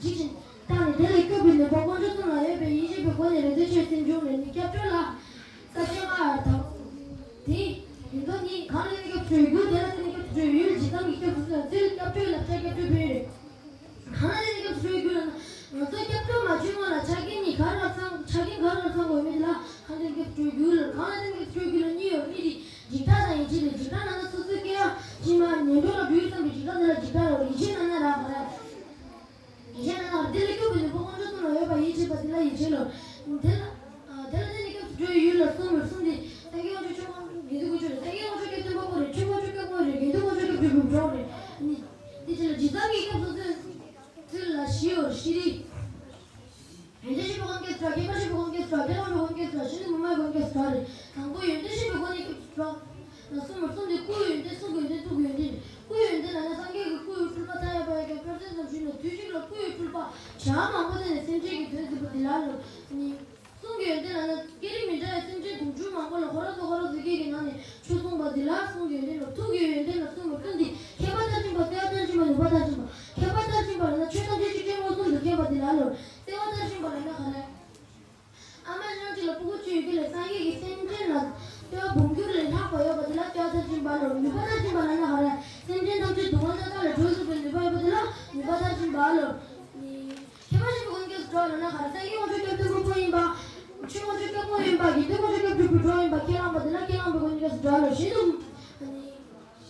འཇིགས་ཤིང་སྐྲག་ནས་དེ་ལས་སྐྱོབ་པའི་ནུས་པ་དཀོན་མཆོག་གསུམ་ལ་ཡོད་པའི་ཡིད་ཆེས་པའི་སྒོ་ནས་རེ་ལྟོས་ཆེ་སེམས་བྱུང་ནས་ནི་སྐྱབས་བཅོལ་ལ་ས་བཅད་ལྔ་དང་། དེ་ཡིན་དོ་ནི་གང་ལ་ནི་སྐྱབས་བཅོལ་ཡུལ་དེ་ལ་ནི་སྐྱབས་བཅོལ་ཡུལ་ཇི་ཙམ་གྱི་སྐྱབས་སུ་སོང་ཚུལ་སྐྱབས་བཅོལ་ལ་བཅའ་སྐྱབས་བཅོལ་བོད་ཡིན་རེད། གང་ལ་ནི་སྐྱབས་སུ་སོང་ཡུལ་ལ་ང་ཚོ་སྐྱབས་བཅོལ་མ་བྱུང་སྔོན་ལ་ཆ་རྐྱེན་གཉིས་ག་རེ་རག་ཚང་ཆ་རྐྱེན་ག་རེ་རག་ཚང་དགོས་མེད་ལ་གང་ལ་སྐྱབས་བཅོལ་ཡུལ་ལ་གང་ལ་ནི་སྐྱབས་བཅོལ་ཡུལ་ལ་གཉིས་ཡོད་མི་དེ་འཇིགས་སྐྲག་དང་ཡིད་ཆེས་རེད། འཇིགས་སྐྲག་ན་ན་སོ་སོའི་སྐྱེ་བ་ཕྱི་མ་ཉམས་འགྲོ་ལ་འགྲོ་ཡུལ་ཙམ་གྱི་འཇིགས་སྐྲག་དེ་ལ་འཇིགས་སྐྲག་རེད། ཡིད་ཆེས་ན་ན་རག་ག་རེ། ཡིད་ཆེས་ན་ན་དེ་ལས་སྐྱོབ་པའི་ནུས་པ་དཀོན་མཆོག་གསུམ་ལ་ཡོད་པ་ཡིད་ཆེས་པ་དེ་ལ་ཡིད་ཆེས་ལོ། དེ་ལ་ཨ་དེ་ལ་བརྟེན་ནས་སྐྱབས་སུ་འགྲོ་བའི་ཡུལ་ལ་གསུམ་ཡོད། གསུམ་དེ་སངས་རྒྱས་དབང་ཕྱུག་ཆོས་དབང་དགེ་འདུན་དཀོན་མཆོག་རེད། སངས་རྒྱས་དབང་ཕྱུག་སྐྱབས་སྟོན་པ་པོ་རེད། ཆོས་དབང་ཕྱུག་སྐྱབས་དཔོན་རེད། དགེ་འདུན་དཀོན་མཆོག་སྐྱབས་སྒྲུབ་པའི་གྲོགས་རེད། ནི་དེ་ཕྱིར་ཇི་ཙམ་གྱི་སྐྱབས་སུ་སོང་ཚུལ་ལ་བཞི་ཡོད། བཞི་རེད། ཡོན་ཏན་ཤེས་པའི་སྒོ་ནས་སྐྱབས་སུ་འགྲོ། མཁས་པ་ཤེས་པའི་སྒོ་ནས་སྐྱབས་སུ་འགྲོ། མཁས་པ་ཤེས་པའི་སྒོ་ནས་སྐྱབས་སུ་འགྲོ། ཤིན་ཏུ་མི་སྨྲ་བའི་སྒོ་ནས་སྐྱབས་སུ་འགྲོ། དང་པོ་ཡོན་ཏན་ཤེས་པའི་སྒོ་ནས་སྐྱབས་སུ་འགྲོ། གསུམ་པ་གསུམ་དེ་སྐུའི་ཡོན་ཏན། གསུང་གི་ཡོན་ཏན། ཐུགས་ཀྱི་ཡོན་ཏན། སྐུའི་ཡོན་ཏན་ལབ་ན་སངས་རྒྱས་ཀྱི་སྐུ་ཡི་སྤྲུལ་པ་མཐའ་ཡས་པ་ཡོད་ཀྱང་དཔེར་མཚོན་ཙམ་ཞུས་ན་དུས་གཅིག་ལ་སྐུ་ཡི་སྤྲུལ་པ་གྲངས་མང་པོ་བསྟན་ནས་སེམས་ཅན་གྱི་དོན་མཛད་པ་འདི་ལ་ལོ། གཉིས། གསུང་གི་ཡོན་ཏན་ལབ་ན་སྐད་རིགས་མི་འདྲ་བའི་སེམས་ཅན་དུང་ཕྱུར་མང་པོ་ལ་ཧོ་ར་ཛོ་ཧོ་ར་ཛོ་སྐད་ཀྱི་ནང་ནས་ཆོས་གསུངས་པ་འདི་ལ་གསུང་གི་ཡོན་ཏན་ལོ། ཐུགས་ཀྱི་ཡོན་ཏན་ལ་གསུང་བ་ཀུན་འདི་མཁྱེན་པ་མཐར་ཕྱིན་པ། བརྩེ་བ་མཐར་ཕྱིན་པ། ནུས་པ་མཐར་ཕྱིན་པ། མཁྱེན་པ་མཐར་ཕྱིན་པ་ལབ་ན་ཆོས་ཐམས་ཅད་ཆོས་ཅན་མངོན་སུམ་དུ་མཁྱེན་པ་འདི་ལ་ལོ། བརྩེ་བ་མཐར་ཕྱིན་པ་ལབ་ན་ག་རེ། ཨ་མ་ལྷ་ཁང་གཅིག་ལ་སྤུ་གུ་བཅུ་ཡོད་ཀྱི་ལས་སངས་རྒྱས་ཀྱིས་སེམས་ཅན་ལ་བསྟོད་པ་འབུམ་འགྱུར་ལས་ལྷག་པ་ཡོད་པ་དེ་ལ་བརྩེ་བ་མཐར་ཕྱིན་པ་ལོ། ནུས་པ་མཐར་ཕྱིན་པ་ལབ་ན་ག་རེ། སེམས་ཅན་ཐམས་ཅད་སྡུག་བསྔལ་རྣམ་དག་ལས་སྒྲོལ་ཐུབ་པའི་ནུས་པ་ཡོད་པ་དེ་ལ་ནུས་པ་མཐར་ཕྱིན་པ་ལོ། མཁས་པ་ཤེས་པའི་སྒོ་ནས་སྐྱབས་སུ་འགྲོ་ལབ་ན་ག་རེ། སངས་རྒྱས་དབང་ཕྱུག་སྐྱབས་སྟོན་པ་པོ་ཡིན་པ། ཆོས་དབང་ཕྱུག་སྐྱབས་དཔོན་ཡིན་པ། དགེ་འདུན་དཀོན་མཆོག་སྐྱབས་སྒྲུབ་པའི་གྲོགས་ཡིན་པ། ཁས་བླངས་པ་དེ་ལ་ཁས་བླངས་པའི་སྒོ་ནས་སྐྱབས་སུ་འགྲོ་ལོ། ཤིན་ཏུ།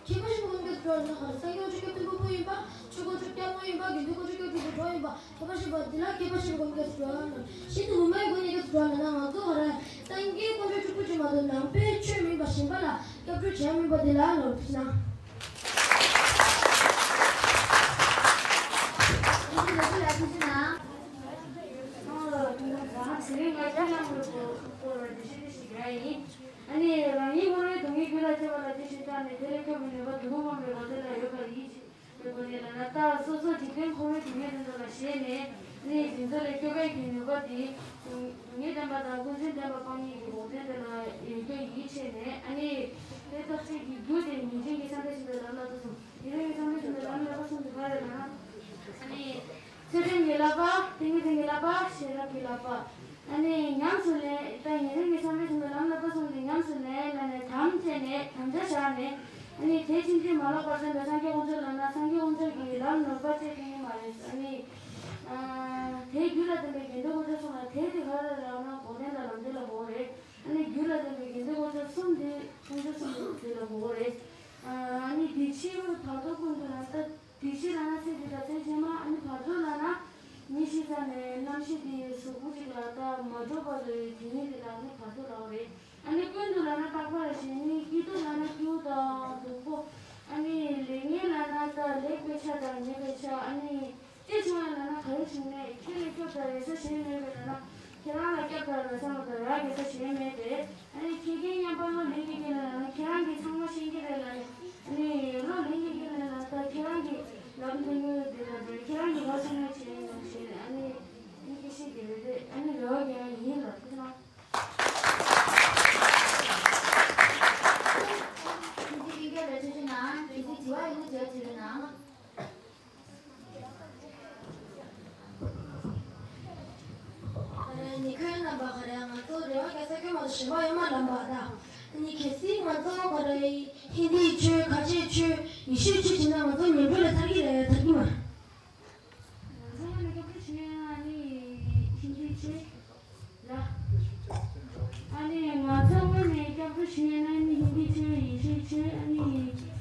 མཁས་པ་ཤེས་པའི་སྒོ་ནས་སྐྱབས་སུ་འགྲོ་ལབ་ན་ག་རེ། སངས་རྒྱས་དབང་ཕྱུག་སྐྱབས་སྟོན་པ་པོ་ཡིན་པ། ཆོས་དབང་ཕྱུག་སྐྱབས་དཔོན་ཡིན་པ། དགེ་འདུན་དཀོན་མཆོག་སྐྱབས་སྒྲུབ་པའི་གྲོགས་ཡིན་པ། མཁས་པ་ཤེས་པ་དེ་ལ་མཁས་པ་ཤེས་པའི་སྒོ་ནས་སྐྱབས་སུ་འགྲོ་ལ་ནོ། ཤིན་ཏུ་མི་སྨྲ་བའི་སྒོ་ནས་སྐྱབས་སུ་འགྲོ་ལབ་ན་ང་ཚོ་ག་རེ། སངས་རྒྱས་དཀོན་མཆོག་གཅིག་པུ་ཅིག་མ་གཏོགས་ནང་པའི་ཆོས་མིན་པ་གཞན་པ་ལ་སྐྱབས་སྒྲུབ་བྱས་མིན་པ་དེ་ལ་ནོ། ཐུགས་རྗེ་གནང་། ཨ་ནི་རང་ཉིད་ངོ་བོའི་སྡུག་བསྔལ་རྒྱུ་ལ་སྐྱེ་བ་ལ་དེ་བཞིན་དུ་ཞིག་རྒྱ་ཡིན། ཨ་ནི་རང་ཉིད་ངོ་བོའི་སྡུག་བསྔལ་རྒྱུ་ལ་སྐྱེ་བ་ལ་དེ་བཞིན་དུ་ནི་དེ་ལས་སྐྱོབ་པའི་ནུས་པ་སྡུག་བསྔལ་མ་མེད་པ་དེ་ལ་ཡོད་པ་ཡིན། དེ་ཀུན་ནས་ལ་ན་ད་སོ་སོ་འཇིག་རྟེན་འཁོར་བའི་སྡུག་བསྔལ་དེ་ཚོ་ལ་ཞེན་ནས་ནི་དེ་ཚོ་ལས་སྐྱོབ་པའི་གི་ནུས་པ་དེ་སྡུག་བསྔལ་བདེན་པ་དང་ཀུན་འབྱུང་བདེན་པ་སྤངས་ནས་ཀྱི་འགོག་བདེན་དེ་ལ་ཡོད་རྒྱུ་ཡིད་ཆེས་ནས། ཨ་ནི་དེ་ཐག་གཅོད་ཀྱི་རྒྱུ་དེ་ཉན་རང་གི་བསམ་པའི་ཕྱིར་དུ་ལམ་བསླབ་པ་གསུམ། ཉན་རང་གི་བསམ་པའི་ཕྱིར་དུ་ལམ་བསླབ་པ་གསུམ་དེ་ག་རེ་ལབ་ན། ཨ་ནི་ཚུལ་ཁྲིམས་ཀྱི་བསླབ་པ། ཏིང་ངེ་འཛིན་གྱི་བསླབ་པ། ཤེས་རབ་ཀྱི་བསླབ་པ། ཨ་ནི་ཉམས་སུ་ལེན། ད་ཉན་རང་གི་བསམ་པའི་ཕྱིར་དུ་ལམ་བསླབ་པ་གསུམ་དེ་ཉམས་སུ་ལེན་ལ་ནས་དམ་བཅས་ནས་དམ་བཅའ་བཞག་ནས། ཨ་ནི་དེ་ཕྱིན་ཅི་མ་ལོག་པར་བསྟན་པའི་སངས་རྒྱས་དཀོན་མཆོག་ལབ་ན་སངས་རྒྱས་དཀོན་མཆོག་གི་ལམ་ནོར་བ་བཅས་ཐེག་ནི་མ་རེད། ཨ་ནི་ཨ་དེའི་རྒྱུད་ལ་ལྡན་པའི་དགེ་འདུན་དཀོན་མཆོག་གསུམ་ལ་དེ་དེ་ག་རེ་ལབ་ན་འགོག་བདེན་དང་ལམ་བདེན་ལ་གོ་རེད། ཨ་ནི་རྒྱུད་ལ་ལྡན་པའི་དགེ་འདུན་དཀོན་མཆོག་གསུམ་དེ་དཀོན་མཆོག་གསུམ་དེ་ལ་གོ་རེད། ཨ་ནི་དེ་ཕྱི་བར་བར་དོ་ཀུན་ཏུ་ན་ད། དེ་ཕྱིར་ལབ་ན་ཚེ་འདི་དང་ཚེ་ཕྱི་མ། ཨ་ནི་བར་དོ་ལབ་ན་མི་ཤི་ས་ནས་རྣམ་ཤེས་དེ་གཟུགས་པོ་གཅིག་ལ་ད་མ་གྲུབ་པ་ལ་དེ་ཉིད་དེ་ལ་ནི་བར་དོ་ལབ་རེད། ཨ་ནི་ཀུན་ཏུ་ལབ་ན་རྟག་པར་ཞེན་ནས། སྐྱིད་སྡུག་ལབ་ན་སྐྱིད་པོ་དང་སྡུག་པོ། ཨ་ནི་ལེགས་ཉེས་ལབ་ན་ད་ལེགས་པའི་ཆ་དང་ཉེས་པའི་ཆ། ཨ་ནི་ཅི་བྱུང་ཡང་ལབ་ན་ག་རེ་བྱུང་ནས་ཁྱེད་ལ་སྐྱོབ་དང་རེ་ས་གཞན་མེད་པས་ལབ་ན། ཁྱེད་རང་ལ་སྐྱབས་དང་རེ་ས་མ་གཏོགས་རག་གི་ས་གཞན་མེད་དེ། ཨ་ནི་ཁྱེད་རྒན་མཉམ་པ་བློ་ལིང་གི་རྒན་ལ་ནི་ཁྱེད་རང་གིས་ཚང་མ་ཤེས་ཀྱི་རེད་ལ་ནི། ཨ་ནི་བློ་ལིང་གི་རྒན་ལ་ད་ཁྱེད་རང་གིས་ལམ་སྟོན་གྱི་ཡོད་དེ་ལ་དེ་ཁྱེད་རང་གིས་ལོ་ཚང་མ་བྱས་ཡིན་ནམ་ཞེས་ནས། ཨ་ནི་ཁྱེད་ཀྱིས་ཤེས་ཀྱི་རེད་དེ། ཨ་ནི་རེ་བ་རྒྱག་ཡ་ཡིན་ལ། ཐུགས་རྗེ་གནང་། ཁྱེད་ཀྱིས་ཀྱང་ལ་ཐུགས་རྗེ་གནང་། ཁྱེད་ཀྱིས་དྲི་བ་ཡོད་ན་དྲི་བ་དྲི་རོགས་གནང་། ནི་ཁོའི་རྣམ་པ་ག་རེ། ང་ཚོ་རེ་བ་རྒྱག་ས་ཁྱོད་མ་གཏོགས་གཞན་པ་ཡོད་མ་རེད་པ། ད་ནི་གལ་སྲིད་ང་ཚོ་ག་རེ་ཧིན་དིའི་ཆོས། ཁ་ཆེའི་ཆོས། ཡེ་ཤུའི་ཆོས་བྱས་ན་ང་ཚོ་ངན་འགྲོ་ལས་ཐར་གྱི་རེད། ཐར་གྱི་མ་རེད། ང་ཚོ་ངོས་ནས་སྐྱབས་འགྲོ་ཞུ་ཡ་ནི་ཧིན་དིའི་ཆོས་ལ། ཨ་ནི་ང་ཚོ་ངོས་ནས་སྐྱབས་འགྲོ་ཞུ་ཡ་ན་ནི་ཧིན་དིའི་ཆོས། ཡེ་ཤུའི་ཆོས། ཨ་ནི་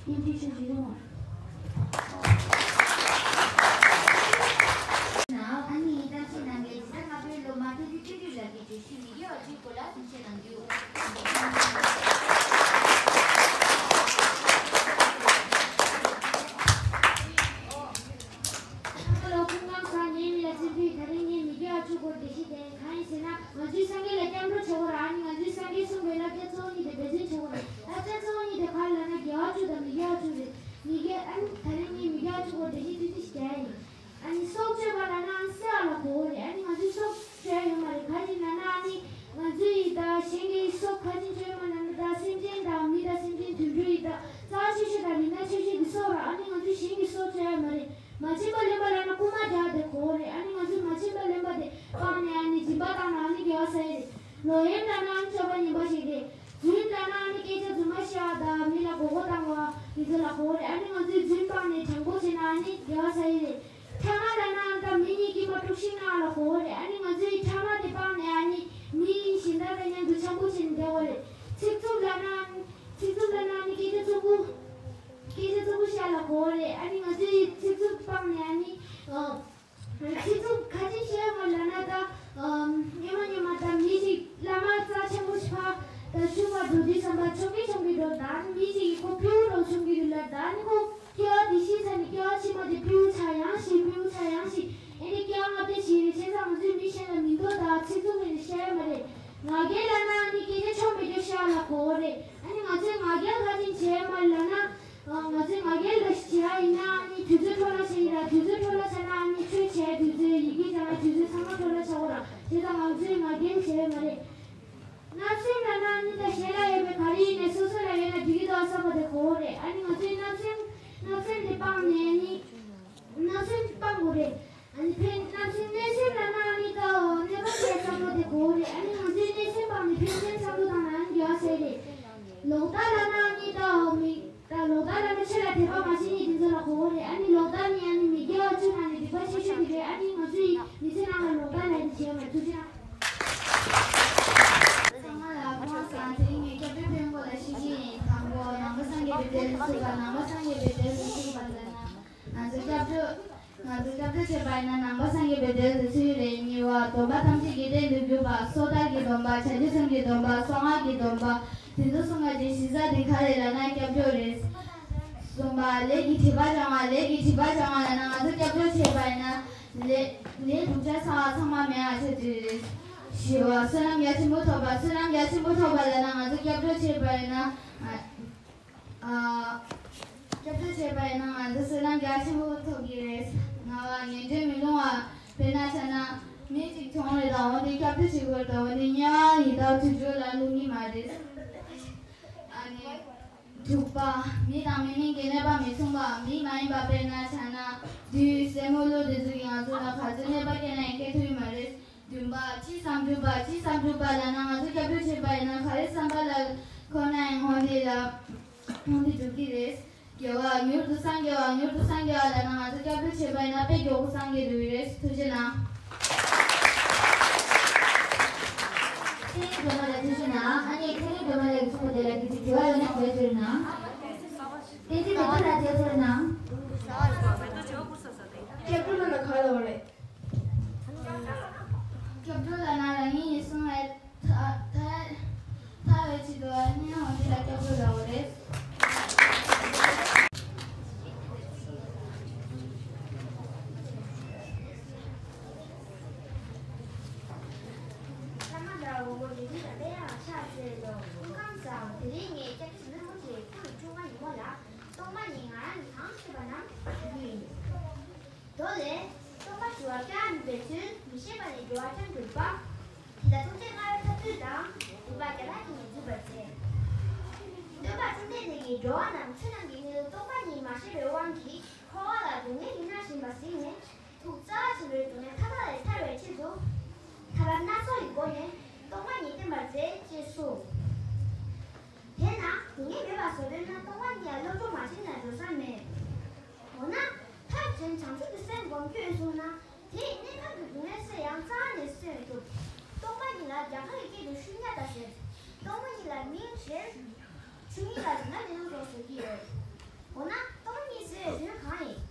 ཧིན་དིའི་ཆོས་བྱེད་དུ་མ། ཨ་ནི་གཏམ་བཤད་གནང་མཁན་འཇིགས་བྲལ་ལྔ་པའི་སློབ་མ་བསྟན་འཛིན་བསྟན་སྒྲོན་ལགས་ཀྱིས་བརྗོད་གཞི་མི་དགེ་བ་བཅུའི་སྐོར་ལ་གསུང་བཤད་གནང་རྒྱུ། སྲོག་གཅོད་པ་ལབ་ན་ཨ་ནི་བསད་ལ་གོ་བ་རེད། ཨ་ནི་ང་ཚོས་སྲོག་གཅོད་ཡོད་མ་རེད། ག་རེ་ལབ་ན་ཨ་ནི་ང་ཚོ་ཡི་ད་གཞན་གྱི་སྲོག་ག་རེ་གཅོད་མ་ལབ་ན་ད་སེམས་ཅན་དང་མི་དང་སེམས་ཅན་དུད་འགྲོ་ཡི་ད་རྩྭ་ཆེ་ཤོས་དང་རི་སྣ་ཆེ་ཤོས་ཀྱི་སྲོག་ར། ཨ་ནི་ང་ཚོས་གཞན་གྱི་སྲོག་གཅོད་ཡོད་མ་རེད། མ་བྱིན་པ་ལེན་པ་ལབ་ན་རྐུན་མ་རྒྱག་དེ་གོ་བ་རེད། ཨ་ནི་ང་ཚོས་མ་བྱིན་པ་ལེན་པ་དེ་སྤངས་ནས་ཨ་ནི་སྦྱིན་པ་བཏང་ན་ཨ་ནི་དགེ་བ་བསགས་ཡི་རེད། ལོག་གཡེམ་ལབ་ན་ཨ་ནི་སྤྱོད་པ་ངན་པ་ཞིག་རེད། རྫུན་ལབ་ན་ཨ་ནི་སྐད་ཆ་རྫུན་མ་བཤད་དང་མི་ལ་མགོ་སྐོར་བཏང་བ་དེ་ཚོ་ལ་གོ་བ་རེད། ཨ་ནི་ང་ཚོས་རྫུན་སྤངས་ནས་དྲང་པོ་བྱས་ན་ཨ་ནི་དགེ་བ་བསགས་ཡི་རེད། ཕྲ་མ་ལབ་ན་ཨ་ནི་ད་མི་གཉིས་དཀྱིལ་མ་དཀྲུག་ཤིང་ནང་ལ་གོ་བ་རེད། ཨ་ནི་ང་ཚོས་ཕྲ་མ་དེ་སྤངས་ནས་ཨ་ནི་མི་གཞན་དག་དང་མཉམ་དུ་འཆམ་པོ་བྱས་ནས་བསྡད་པ་རེད། ཚིག་རྩུབ་ལབ་ན་ཨ་ནི་ཚིག་རྩུབ་ལབ་ན་ཨ་ནི་སྐད་ཆ་རྩུབ་པོ་སྐད་ཆ་རྩུབ་པོ་བཤད་ལ་གོ་བ་རེད། ཨ་ནི་ང་ཚོས་ཚིག་རྩུབ་སྤངས་ནས་ཨ་ནི་ཨ། ཁྱེད་ཚོ་ག་ཅི་བཤད་པ་ལབ་ན་ད། ཨམ། སྔོན་མ་སྔོན་མ་ད་མི་ཞིག་བླ་མ་རྩ་ཆེན་པོ་ཞིག་ཕ་ད་ཆུང་བ་འགྲོ་དུས་ཙམ་པ་ཆོམ་གི་ཆོམ་གི་འགྲོ། ད་ནི་མི་ཞིག་གིས་ཁོ་སྤྲེའུ་འདྲ་བོ་ཆོམ་གི་ཡོད་ལབ། ད་ནི་ཁོ་སྐྱེ་བ་དེ་ཤི་ཚར་ནས་སྐྱེ་བ་ཕྱི་མ་དེ་སྤྲེའུ་ཆགས་ཡང་ཤི་སྤྲེའུ་ཆགས་ཡང་ཤི། ཨེ་ནི་སྐྱེ་བ་སྔ་ལྟས་ཤི་རེད། བྱས་ཙང་ང་ཚོས་མི་གཞན་ལ་མི་འདོད་དང་ཚིག་རྩུབ་མེད་ནས་བཤད་ཡ་མ་རེད། ང་རྒྱལ་ལབ་ན་ཨ་ནི་སྐད་ཆ་ཆོ་མེད་རྒྱུ་བཤད་ལ་གོ་བ་རེད། ཨ་ནི་ང་ཚོས་ང་རྒྱལ་ག་ཅི་བྱས་མ་ལབ་ན། ང་ཚོས་ང་རྒྱལ་ལ་བྱེད་ཡ་ཡིན་ན་ཨ་ནི་དུས་ཚོད་འཕྲོ་བརླག་བྱེད་ཡིན་ར། དུས་ཚོད་འཕྲོ་བརླག་བྱས་ན་ཨ་ནི་ཆོས་བྱས་དུས་ཚོད་ཡི་གེ་སྦྱང་ཡ་དུས་ཚོད་ཚང་མ་འཕྲོ་བརླག་ཆགས་གོ་ར། དེ་ཙང་ང་ཚོས་ང་རྒྱལ་བྱས་ཡ་མ་རེད། བརྣབ་སེམས་ལབ་ན་ཨ་ནི་ད་གཞན་ལ་ཡོད་པའི་ག་རེ་ཡིན་ནའི་སོ་སོ་ལ་ཡོད་ན་འགྲིག་གི་འདུག་བསམ་པ་དེ་གོ་བ་རེད། ཨ་ནི་ང་ཚོས་བརྣབ་སེམས་བརྣབ་སེམས་དེ་སྤངས་ནས་ཨ་ནི་བརྣབ་སེམས་སྤང་དགོས་རེད། ཨ་ནི་ཕན་བརྣབ་སེམས་གནོད་སེམས་ལབ་ན་ཨ་ནི་ད་གནོད་པ་བྱས་བསམ་བློ་དེ་གོ་བ་རེད། ཨ་ནི་ང་ཚོས་གནོད་སེམས་སྤངས་ནས་ཕན་སེམས་བསམ་བློ་བཏང་ན་ཨ་ནི་དགེ་བ་བསགས་རེད། ལོག་ལྟ་ལབ་ན་ཨ་ནི་ད་མི་ད་ལོག་ལྟ་ལབ་ན་ཆོས་ལ་དད་པ་མ་བྱེད་མཁན་དེ་ཚོ་ལ་གོ་བ་རེད། ཨ་ནི་ལོག་ལྟ་ནི་ཨ་ནི་མི་དགེ་བ་བཅུ་ནང་ནས་སྡིག་པ་ཆེ་ཤོས་དེ་རེད། ཨ་ནི་ང་ཚོ་ཡི་མི་ཚེ་ནང་ལ་ལོག་ལྟ་ལབ་ཡ་དེ་བྱས་མ་རེད། ཐུགས་རྗེ་གནང་། ཚང་མ་ལ་སྐུ་ཁམས་བཟང་། དེ་རིང་ངས་སྐྱབས་འགྲོའི་ཕན་པོ་ལ་བཤད་ཀྱི་ཡིན། དང་པོ་ནང་པ་སངས་རྒྱས་པའི་གདུལ་བྱ་ལ་ནང་པ་སངས་རྒྱས་པའི་གདུལ་བྱ་ལ་ང་ཚོ་སྐྱབས་འགྲོ། ང་ཚོ་སྐྱབས་འགྲོ་བྱེད་པ་ཡིན་ན་ནང་པ་སངས་རྒྱས་པའི་གདུལ་བྱ་ཚུལ་རེ་གཉིས་པ། སྡོམ་པ་ཐམས་ཅད་ཀྱི་རྟེན་དུ་གྱུར་པ། སོ་ཐར་གྱི་སྡོམ་པ། བྱང་ཆུབ་སེམས་ཀྱི་སྡོམ་པ། གསང་སྔགས་ཀྱི་སྡོམ་པ། དེ་ཚོ་གསུམ་ཀ་གི་གཞི་རྩ་དེ་ག་རེ་ལབ་ན་སྐྱབས་འགྲོ་རེད། གསུམ་པ། ལས་ཀྱི་སྒྲིབ་པ་སྦྱང་བ། ལས་ཀྱི་སྒྲིབ་པ་སྦྱང་བ་ལབ་ན་ང་ཚོ་སྐྱབས་འགྲོ་བྱེད་པ་ཡིན་ན་ལས་ལས་བསྒྲུབ་བྱ་ཚང་བ་ཚང་མ་མེད་པ་བྱ་རྒྱུ་རེད། བཞི་པ། བསོད་ནམས་རྒྱ་ཆེན་པོ་ཐོབ་པ། བསོད་ནམས་རྒྱ་ཆེན་པོ་ཐོབ་པ་ལབ་ན་ང་ཚོ་སྐྱབས་འགྲོ་བྱེད་པ་ཡིན་ན། ཨ། སྐྱབས་འགྲོ་བྱས་པ་ཡིན་ན་ང་ཚོ་བསོད་ནམས་རྒྱ་ཆེན་པོ་ཐོབ་ཀྱི་རེད། ལྔ་པ། ངན་འགྲོར་མི་ལྷུང་བ། དཔེར་ན་ཆ་ན་མི་གཅིག་གྱོང་རེད་དང་འོན་ཏེ་སྐྱབས་འགྲོ་བྱེད་དགོས་དང་འོན་ཏེ་དམྱལ་བ་ཡི་དྭགས་དུད་འགྲོ་ལ་ལྷུང་གི་མ་རེད། ཨ་ནི། དྲུག་པ། མི་དང་མི་མིན་གྱི་གནོད་པ་མི་མཚུངས་པ། མི་མ་ཡིན་པ་དཔེར་ན་ཆ་ན་བདུད་སྲེ་མོ་ཀླུ་དེ་ཚོ་གིས་ང་ཚོ་ལ་ག་ཚོད་གནོད་པ་བསྐྱལ་ན་ཡང་བསྐྱལ་ཐུབ་ཀྱི་མ་རེད། བདུན་པ། ཅི་བསམ་འགྲུབ་པ། ཅི་བསམ་འགྲུབ་པ་ལབ་ན་ང་ཚོ་སྐྱབས་འགྲོ་བྱེད་པ་ཡིན་ན་ག་རེ་བསམ་པ་ལ་འཁོར་ན་ཡང་འོན་ཏེ་ལ་འོན་ཏེ་འགྲུབ་ཀྱི་རེད། དགེ་བ་མྱུར་དུ་སངས་རྒྱ་བ། མྱུར་དུ་སངས་རྒྱ་བ་ལབ་ན་ང་ཚོ་སྐྱབས་འགྲོ་བྱེད་པ་ཡིན་ན་དཔེ་མགྱོགས་པོ་སངས་རྒྱས་འགྲོ་གི་རེད། ཐུགས་རྗེ་གནང་། ཚེ་རིང་སྒྲོལ་མ་ལགས་ཐུགས་རྗེ་གནང་། ཨ་ནི་ཚེ་རིང་སྒྲོལ་མ་ལགས་ཀྱིས་གསུངས་པ་དེ་ལ་དགེ་ཚུལ་དྲི་བ་ཡོད་ན་འགྲེལ་བརྗོད་གནང་། བསྟན་འཛིན་མེ་ཏོག་ལགས་འགྲེལ་བརྗོད་གནང་། སྐྱབས་འགྲོ་ལབ་ན་ག་ལབ་པ་རེད། སྐྱབས་འགྲོ་ལབ་ན་རང་ཉིད་ཡིད་གསུམ་ལ་ཐ་ཐ་ཐར་བའི་ཆེད་དུ་དམྱལ་བ་འདི་ལ་སྐྱབས་འགྲོ་ལབ་པ་རེད། བླ་མ་དང་དབང་པོ་དགེ་འདུན་དང་དཔལ་དབྱངས་ལ་ཕྱག་འཚལ་ལོ། སྐུ་ཁམས་བཟང་། དེ་རིང་ངས་སྐྱབས་རྗེ་ཟམ་གདོང་རིན་པོ་ཆེའི་སྐུ་ཡི་འཁྲུངས་སྐར་ཉིན་མོ་ལ་སྟོང་པ་ཉིད་ང་རང་གིས་གང་ཤེས་པ་རྣམས་ཞུ་རྒྱུ་ཡིན། མདོ་ལས། སྟོང་པ་ཞི་བ་སྐྱེ་བ་མེད་པའི་ཚུལ། མི་ཤེས་པ་ནི་འགྲོ་བ་ཀུན་གྱི་དཔའ། དེ་ལ་ཐུགས་རྗེ་མངའ་བའི་ཐབས་ཚུལ་དང་། སྡིག་པ་བརྒྱ་ཕྲག་གིས་ནི་འཇིགས་པར་བྱེད། སྟོན་པ་བཅོམ་ལྡན་འདས་ཀྱིས་འགྲོ་བ་རྣམས་ཆོས་རྣམས་ཀྱི་དངོས་ལུགས་སྟོང་པ་ཉིད་མ་ཤེས་པའི་དབང་གིས་འཁོར་བ་ལ་སྡུག་བསྔལ་གྱིས་མནར་བཞིན་པ་གཟིགས་ནས་ཐུགས་རྩ་བ་ཆེན་པོས་སྡུག་བསྔལ་མཐའ་དག་ལས་ཐར་བའི་ཆེད་དུ་ཐར་པ་སྣ་ཚོགས་ཀྱི་སྒོ་ནས་སྟོང་པ་ཉིད་བསྟན་པར་མཛད་ཅེས་གསུངས། དེས་ན་སྡུག་བསྔལ་མེད་པ་བཟོ་འདོད་ན་སྟོང་པ་ཉིད་ལ་སློབ་སྦྱོང་མ་བྱས་ན་འགྲོ་ས་མེད། འོ་ན། ཐབས་གཞན་བྱང་ཆུབ་ཀྱི་སེམས་སྒོམ་རྒྱུ་ཡོད་གསུངས་ན། དེས་གནས་སྐབས་ཀྱི་སྡུག་བསྔལ་སེལ་ཡང་རྩ་བ་ནས་སེལ་མི་ཐུབ། སྟོང་པ་ཉིད་ལ་རྒྱ་གར་གྱི་སྐད་དུ་ཤུན་ཉ་ཏ་ཟེར། སྟོང་པ་ཉིད་ལ་མིང་བཞིར། ཆོས་ཉིད་ལ་རིགས་ལྔ་ལས་སྣང་སོགས་ཟེར་གྱི་ཡོད། འོ་ན་སྟོང་པ་ཉིད་ཟེར་བའི་དོན་གང་ཡིན།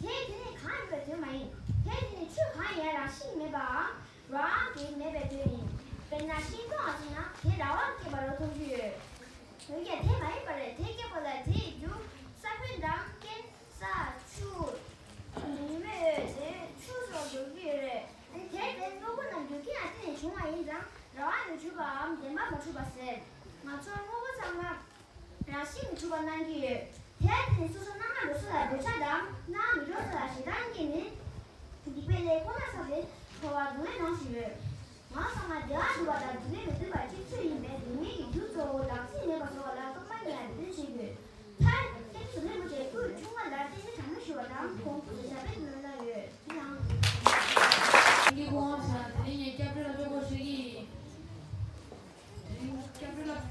དེས་དེ་ནི་གང་ཡིན་པའི་དོན་མ་ཡིན། དེས་དེ་ནི་ཆོས་གང་ཡིན་ཡང་རང་བཞིན་མེད་པའམ། རང་དབང་གིས་མེད་པའི་དོན་ཡིན། དཔེར་ན་ཤིང་སྡོང་ལ་མཚོན་ན་དེ་རང་དབང་གིས་སྐྱེས་པ་རུ་མཐོང་རྒྱུ་ཡོད། འོན་ཀྱང་དེ་མ་ཡིན་པ་རེད། དེ་སྐྱེས་པ་ལ་དེའི་རྒྱུ་ས་བོན་དང་རྐྱེན་ས་ཆུ། ཉི་མའི་འོད་དེ་ཆུ་སོགས་འགྲོ་གི་ཡོད་རེད། ཨ་ནི་དེར་བརྟེན་དངོས་པོ་རྣམས་རྒྱུ་རྐྱེན་ལ་བརྟེན་ནས་བྱུང་བ་ཡིན་ཙང་རང་དབང་གིས་གྲུབ་པའམ་བདེན་པར་མ་གྲུབ་པ་ཟེར། ང་ཚོར་དངོས་པོ་ཚང་མ་རང་བཞིན་གྱིས་གྲུབ་པར་སྣང་གི་ཡོད། དེ་ལ་བརྟེན་ནས་སོ་སོ་སྣང་བ་འགྲོ་ས་ལ་འདོད་ཆགས་དང་སྣང་བ་མི་འགྲོ་ས་ལ་ཞེ་སྡང་སྐྱེས་ནས། འཚོ་བ་སྡུག་བསྔལ་གང་ཞིག་ཡོད། ངག་ཚང་མ་བདེ་བ་སྒྲུབ་པ་དང་སྡུག་བསྔལ་མི་འདོད་པ་གཅིག་ཚོད་ཡིན་པས། སྡུག་བསྔལ་གྱི་རྒྱུ་གཙོ་བོ་བདག་འཛིན་མེད་པར་བཟོ་བ་ལ་སློབ་མ་ཉིད་ལ་དེ་བྱེད་དགོས། མཐར་སེམས་སུ་ལྷུན་པོ་ཆེ་སྐུ་ཕྱུང་བ་ལ་བརྟེན་ནས་དྲང་མོ་ཞུ་བ་དང་གོང་བུ་དུ་ཞབས་པད་དུ་བསྣུན་གནང་ཡོད། དེ་ཡང་། དེ་རིང་གི་སྐུ་དབང་ཟེར་ན་དེ་རིང་ངས་སྐྱབས་འགྲོ་ལ་ཅོག་པོ་ཞུ་གི་ཡིན། དེ་རིང་སྐྱབས་འགྲོ་ལ།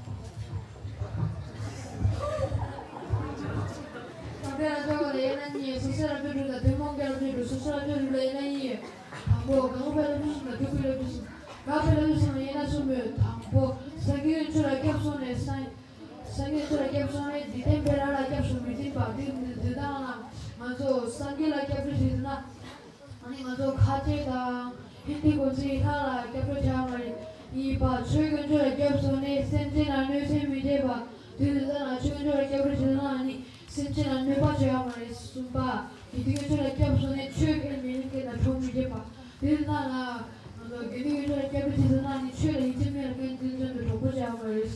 སྐྱབས་འགྲོ་ལ་ཅོག་པོ་ལ་ཡན་ལག་གཉིས་ཡོད། སོ་སོ་ལ་སྐྱབས་འགྲོ་དང་ཐུན་མོང་སྐྱབས་འགྲོ། སོ་སོ་ལ་སྐྱབས་འགྲོ་ལ་ཡན་ལག་གཉིས་ཡོད། དང་པོ་གང་ཕར་ལ་ཕྱོགས་གསུམ་དང་ཐུག་པའི་ལ་ཕྱོགས་གསུམ། གང་ཕར་ལ་ཕྱོགས་གསུམ་ལ་ཡན་ལག་གསུམ་ཡོད། དང་པོ་སངས་རྒྱས་ཆོས་ལ་སྐྱབས་སོང་ནས་སངས། སངས་རྒྱས་ཆོས་ལ་སྐྱབས་སོང་ནས་འཇིག་རྟེན་པའི་རང་ལ་སྐྱབས་སུ་མི་འཛིན་པ། དེ་འདི་དག་ལ་ང་ཚོ་སངས་རྒྱས་ལ་སྐྱབས་འགྲོ་ཞུས་ན། ཨ་ནི་ང་ཚོ་ཁ་ཆེ་དང་ཧིན་དི་གོ་ཚིག་ལྷ་ལ་སྐྱབས་འགྲོ་བྱ་མ་རེད། ཡིན་པ་ཆོས་དཀོན་མཆོག་ལ་སྐྱབས་སོང་ནས་སེམས་ཅན་ལ་གནོད་འཚེ་མི་བྱེད་པ། དེ་འདི་དག་ལ་ཆོས་དཀོན་མཆོག་ལ་སྐྱབས་འགྲོ་ཞུས་ན་ཨ་ནི་སེམས་ཅན་ལ་གནོད་པ་བྱ་མ་རེད། གསུམ་པ་དགེ་འདུན་གྱི་ཆོས་ལ་སྐྱབས་སོང་ནས་ཆོས་འགལ་མི་ལེན་མཁན་དང་གྲོགས་མི་བྱེད་པ། དེ་འདི་དག་ལ་ང་ཚོ་དགེ་འདུན་གྱི་ཆོས་ལ་སྐྱབས་འགྲོ་ཞུས་ན་ཨ་ནི་ཆོས་ལ་ཡིད་ཆེས་མེད་མཁན་དེ་ཚོ་དང་གྲོགས་པོ་བྱ་མ་རེད།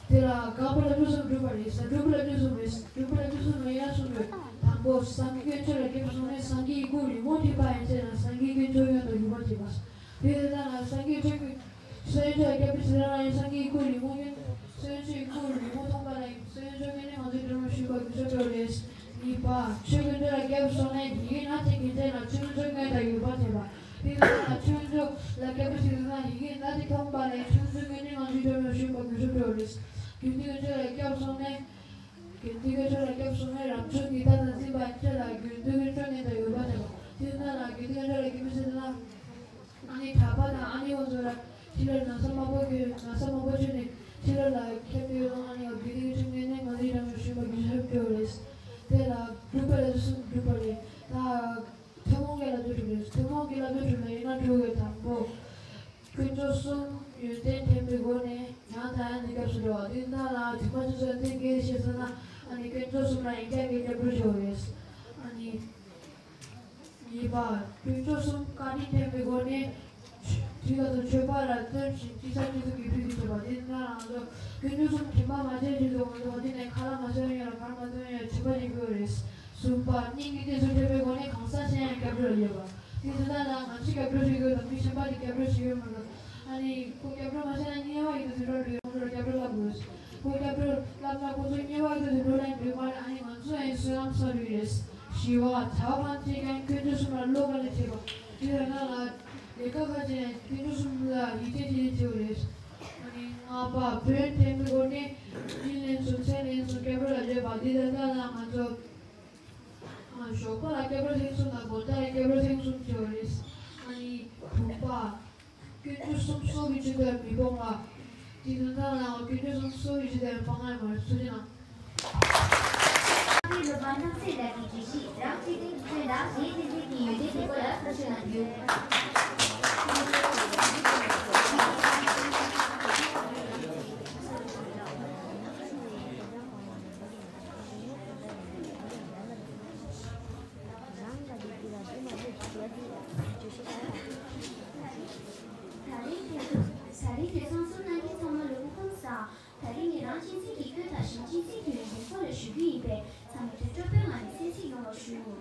དེ་ལ་དགག་པ་ལ་ཕྱོགས་གསུམ་སྒྲུབ་པ་རེད། ས་སྒྲུབ་པ་ལ་ཕྱོགས་གསུམ་རེད། སྒྲུབ་པ་ལ་ཕྱོགས་གསུམ་ལ་ཡན་ལག་གསུམ་ཡོད། དང་པོ་སངས་རྒྱས་དཀོན་མཆོག་ལ་སྐྱབས་སོང་ནས་སངས་རྒྱས་ཀྱི་སྐུ་རིང་མོ་ཐོས་པ་ཡན་ཆད་ལ་སངས་རྒྱས་དཀོན་མཆོག་མངོན་དུ་གྱུར་པ་བྱེད་པ། དེ་ལྟར་ན་སངས་རྒྱས་ཆོས་ཀྱི་སངས་རྒྱས་ཆོས་ལ་སྐྱབས་འགྲོ་ཞུས་ན་ཡང་སངས་རྒྱས་ཀྱི་སྐུ་རིང་མོ་མངོན། སངས་རྒྱས་ཆོས་ཀྱི་སྐུ་རིང་མོ་མཐོང་པ་ལ་སངས་རྒྱས་ཆོས་མངོན་ནས་ང་ཚོའི་སྒྲོན་མེ་ཞུགས་པ་གུས་ཞབས་སྐྱོར་རེད། གཉིས་པ་ཆོས་དཀོན་མཆོག་ལ་སྐྱབས་སོང་ནས་ཡིན་ན་ཅིག་གི་རྗེས་ལ་ཆོས་དཀོན་མཆོག་མངོན་དུ་གྱུར་པ་བྱེད་པ། དེ་ལྟར་ན་ཆོས་དཀོན་མཆོག་ལ་སྐྱབས་འགྲོ་ཞུས་ན་ཡིན་ན་ཅིག་མཐོང་པ་ལ་ཆོས་དཀོན་མཆོག་མངོན་ནས་ང་ཚོའི་སྒྲོན་མེ་ཞུགས་པ་གུས་ཞབས་སྐྱོར་རེད། དགེ་འདུན་གྱི་ཆོས་ལ་སྐྱབས་སོང་ནས། དགེ་འདུན་གྱི་ཆོས་ལ་སྐྱབས་སོང་ནས་རང་བྱུང་གི་ལྟ་སྟངས་འཛིན་པ་ཁྱེད་ལ་དགེ་འདུན་གྱི་ཆོས་མངོན་དུ་གྱུར་པ་བྱེད་པ། དེ་ལྟར་ན་དགེ་འདུན་གྱི་ཆོས་ལ་སྐྱབས་སོང་ན། ཨ་ནི་གྲྭ་པ་དང་ཨ་ནེ་འོ་ཚོ་ལ་ཕྱི་ལོགས་ན་ཚ་མང་པོ་གྱོན། ན་ཚ་མང་པོ་གྱོན་ནས་ཕྱི་ལོགས་ལ་ཁྱེར་ཏེ་ཡོང་། ཨ་ནི་དགེ་འདུན་གྱི་ཆོས་མངོན་ནས་ང་ཚོའི་རང་བཞིན་ཞུགས་པ་གུས་ཞབས་སྐྱོར་རེད། དེ་ལ་སྒྲུབ་པ་ལ་གསུམ་སྒྲུབ་པ་རེད། ད་ཐུན་མོང་གི་བསླབ་བྱ་དྲུག་རེད། ཐུན་མོང་གི་བསླབ་བྱ་དྲུག་ལ་ཡན་ལག་དྲུག་ཡོད། དང་པོ། དཀོན་མཆོག་གསུམ་ཡོན་ཏན་ལྡན་པའི་སྒོ་ནས་ཡང་དང་ཡང་དུ་སྐྱབས་སུ་འགྲོ་བ། དེ་དག་ལ་དྲི་མ་ཆུ་ཚོད་འདི་འགའི་ཞེས་ཟེར་ན། ཨ་ནི་དཀོན་མཆོག་གསུམ་ལ་ཡང་བསྐྱར་གྱི་སྐྱབས་འགྲོ་ཞུ་བ་རེད། ཨ་ནི་གཉིས་པ། དཀོན་མཆོག་གསུམ་བཀའ་དྲིན་ལྡན་པའི་སྒོ་ནས་དུས་ལ་དང་མཆོད་པ་ལ་བརྩོན་ཞིང་སྤྱི་ཚོགས་སྤྱི་ཚོགས་ཀྱི་ཕུལ་དུ་བྱེད་པ། དེ་དག་ལ་ང་ཚོ་དཀོན་མཆོག་གསུམ་དྲན་པ་མ་བརྗེད་ཅིག་ཏུ་ང་ཚོ་འདི་ནས་ཁ་ལག་མ་ཟོས་ཡོད་ལ་གར་མ་ཟོས་ཡོད་ལ་མཆོད་པ་ཞིག་ཕུལ་བ་རེད། གསུམ་པ། སྙིང་གི་རྗེས་སུ་འབྲེལ་བའི་སྒོ་ནས་གང་ཟག་གཞན་ཡང་སྐྱབས་འགྲོ་ལ་ཡོད་པ། དེ་ཚོ་ལ་ང་ཚོས་སྐྱབས་འགྲོ་ཞུ་དགོས་དང་མི་གཞན་པ་དེ་སྐྱབས་འགྲོ་ཞུ་ཡོད་མ་རེད། ཨ་ནི་ཁོ་སྐྱབས་འགྲོ་མ་བྱས་ན་དམྱལ་བ་ཡི་དུ་དུད་འགྲོ་འགྲོ། ཁོ་ཚོར་སྐྱབས་འགྲོ་བསླབ་དགོས། ཁོ་སྐྱབས་འགྲོ་བསླབ་ན་ཁོ་ཚོ་དམྱལ་བ་ཡི་དུ་དུད་འགྲོ་ལ་འགྲོ་མ་རེད། ཨ་ནི་ང་ཚོ་ཡང་བསོད་ནམས་བསགས་རྒྱུ་རེད། བཞི་པ། བྱ་བ་གང་བྱེད་ཀྱང་དཀོན་མཆོག་གསུམ་ལ་བློ་དཀར་ནས་བྱེད་པ། དེ་ལ་ང་ལ་ལས་ཀ་ག་བྱེད་ཡང་དཀོན་མཆོག་གསུམ་ལ་ཡིད་ཆེས་བྱེད་ཅེས་བྱེད་དགོས་རེད། ཨ་ནི་ལྔ་པ། བོན་འཐེན་པའི་སྒོ་ནས་ཉིན་ལན་གསུམ་མཚན་ལན་གསུམ་སྐྱབས་འགྲོ་ལ་བྱེད་པ། དེ་ལ་ང་ལ་ང་ཚོ། ཨ། ཞོགས་པ་ལ་སྐྱབས་འགྲོ་ཐེངས་གསུམ་དང་དགོང་དག་ལ་སྐྱབས་འགྲོ་ཐེངས་གསུམ་བྱེད་པ་རེད། ཨ་ནི་དྲུག་པ། དཀོན་མཆོག་གསུམ་སྲོག་གི་ཕྱིར་དུ་མི་སྤོང་བ། དེ་དོན་དག་ལའང་དཀོན་མཆོག་གསུམ་སྲོག་གི་ཕྱིར་དུ་སྤང་བ་མ་རེད། ཐུགས་རྗེ་གནང་། ད་རིང་དེ་ཚོ་ད་རིང་དེ་ཚོ་གསུང་གནང་མཁན་ཚང་མ་ལ་སྐུ་ཁམས་བཟང་། ད་རིང་ངེད་རང་གཅེས་འཛིན་གྱི་སྐྱོན་དང་གཞན་གཅེས་འཛིན་གྱི་ཡོན་ཏན་སྐོར་ལ་ཞུ་རྒྱུ་ཡིན་པས་ཚང་མས་དུས་སྐབས་པོའི་ངང་ནས་གསན་གཟིགས་ཡོང་བ་ཞུ།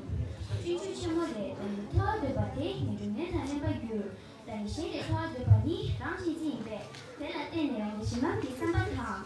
སྤྱོད་འཇུག་ཆེན་མོ་ལས། བདག་ཉིད་ཐར་བར་འདོད་པ་དེ་ཉིད་འགྲོ་ངན་དང་ལེན་པར་འགྱུར། བདག་ཉིད་གཞན་ལས་ཐར་བར་འདོད་པ་ནི་རང་གཅེས་འཛིན་ཡིན་པས་དེ་ལ་བརྟེན་ནས་རང་གི་གཞན་ཕམ་གྱི་བསམ་པ་དང་།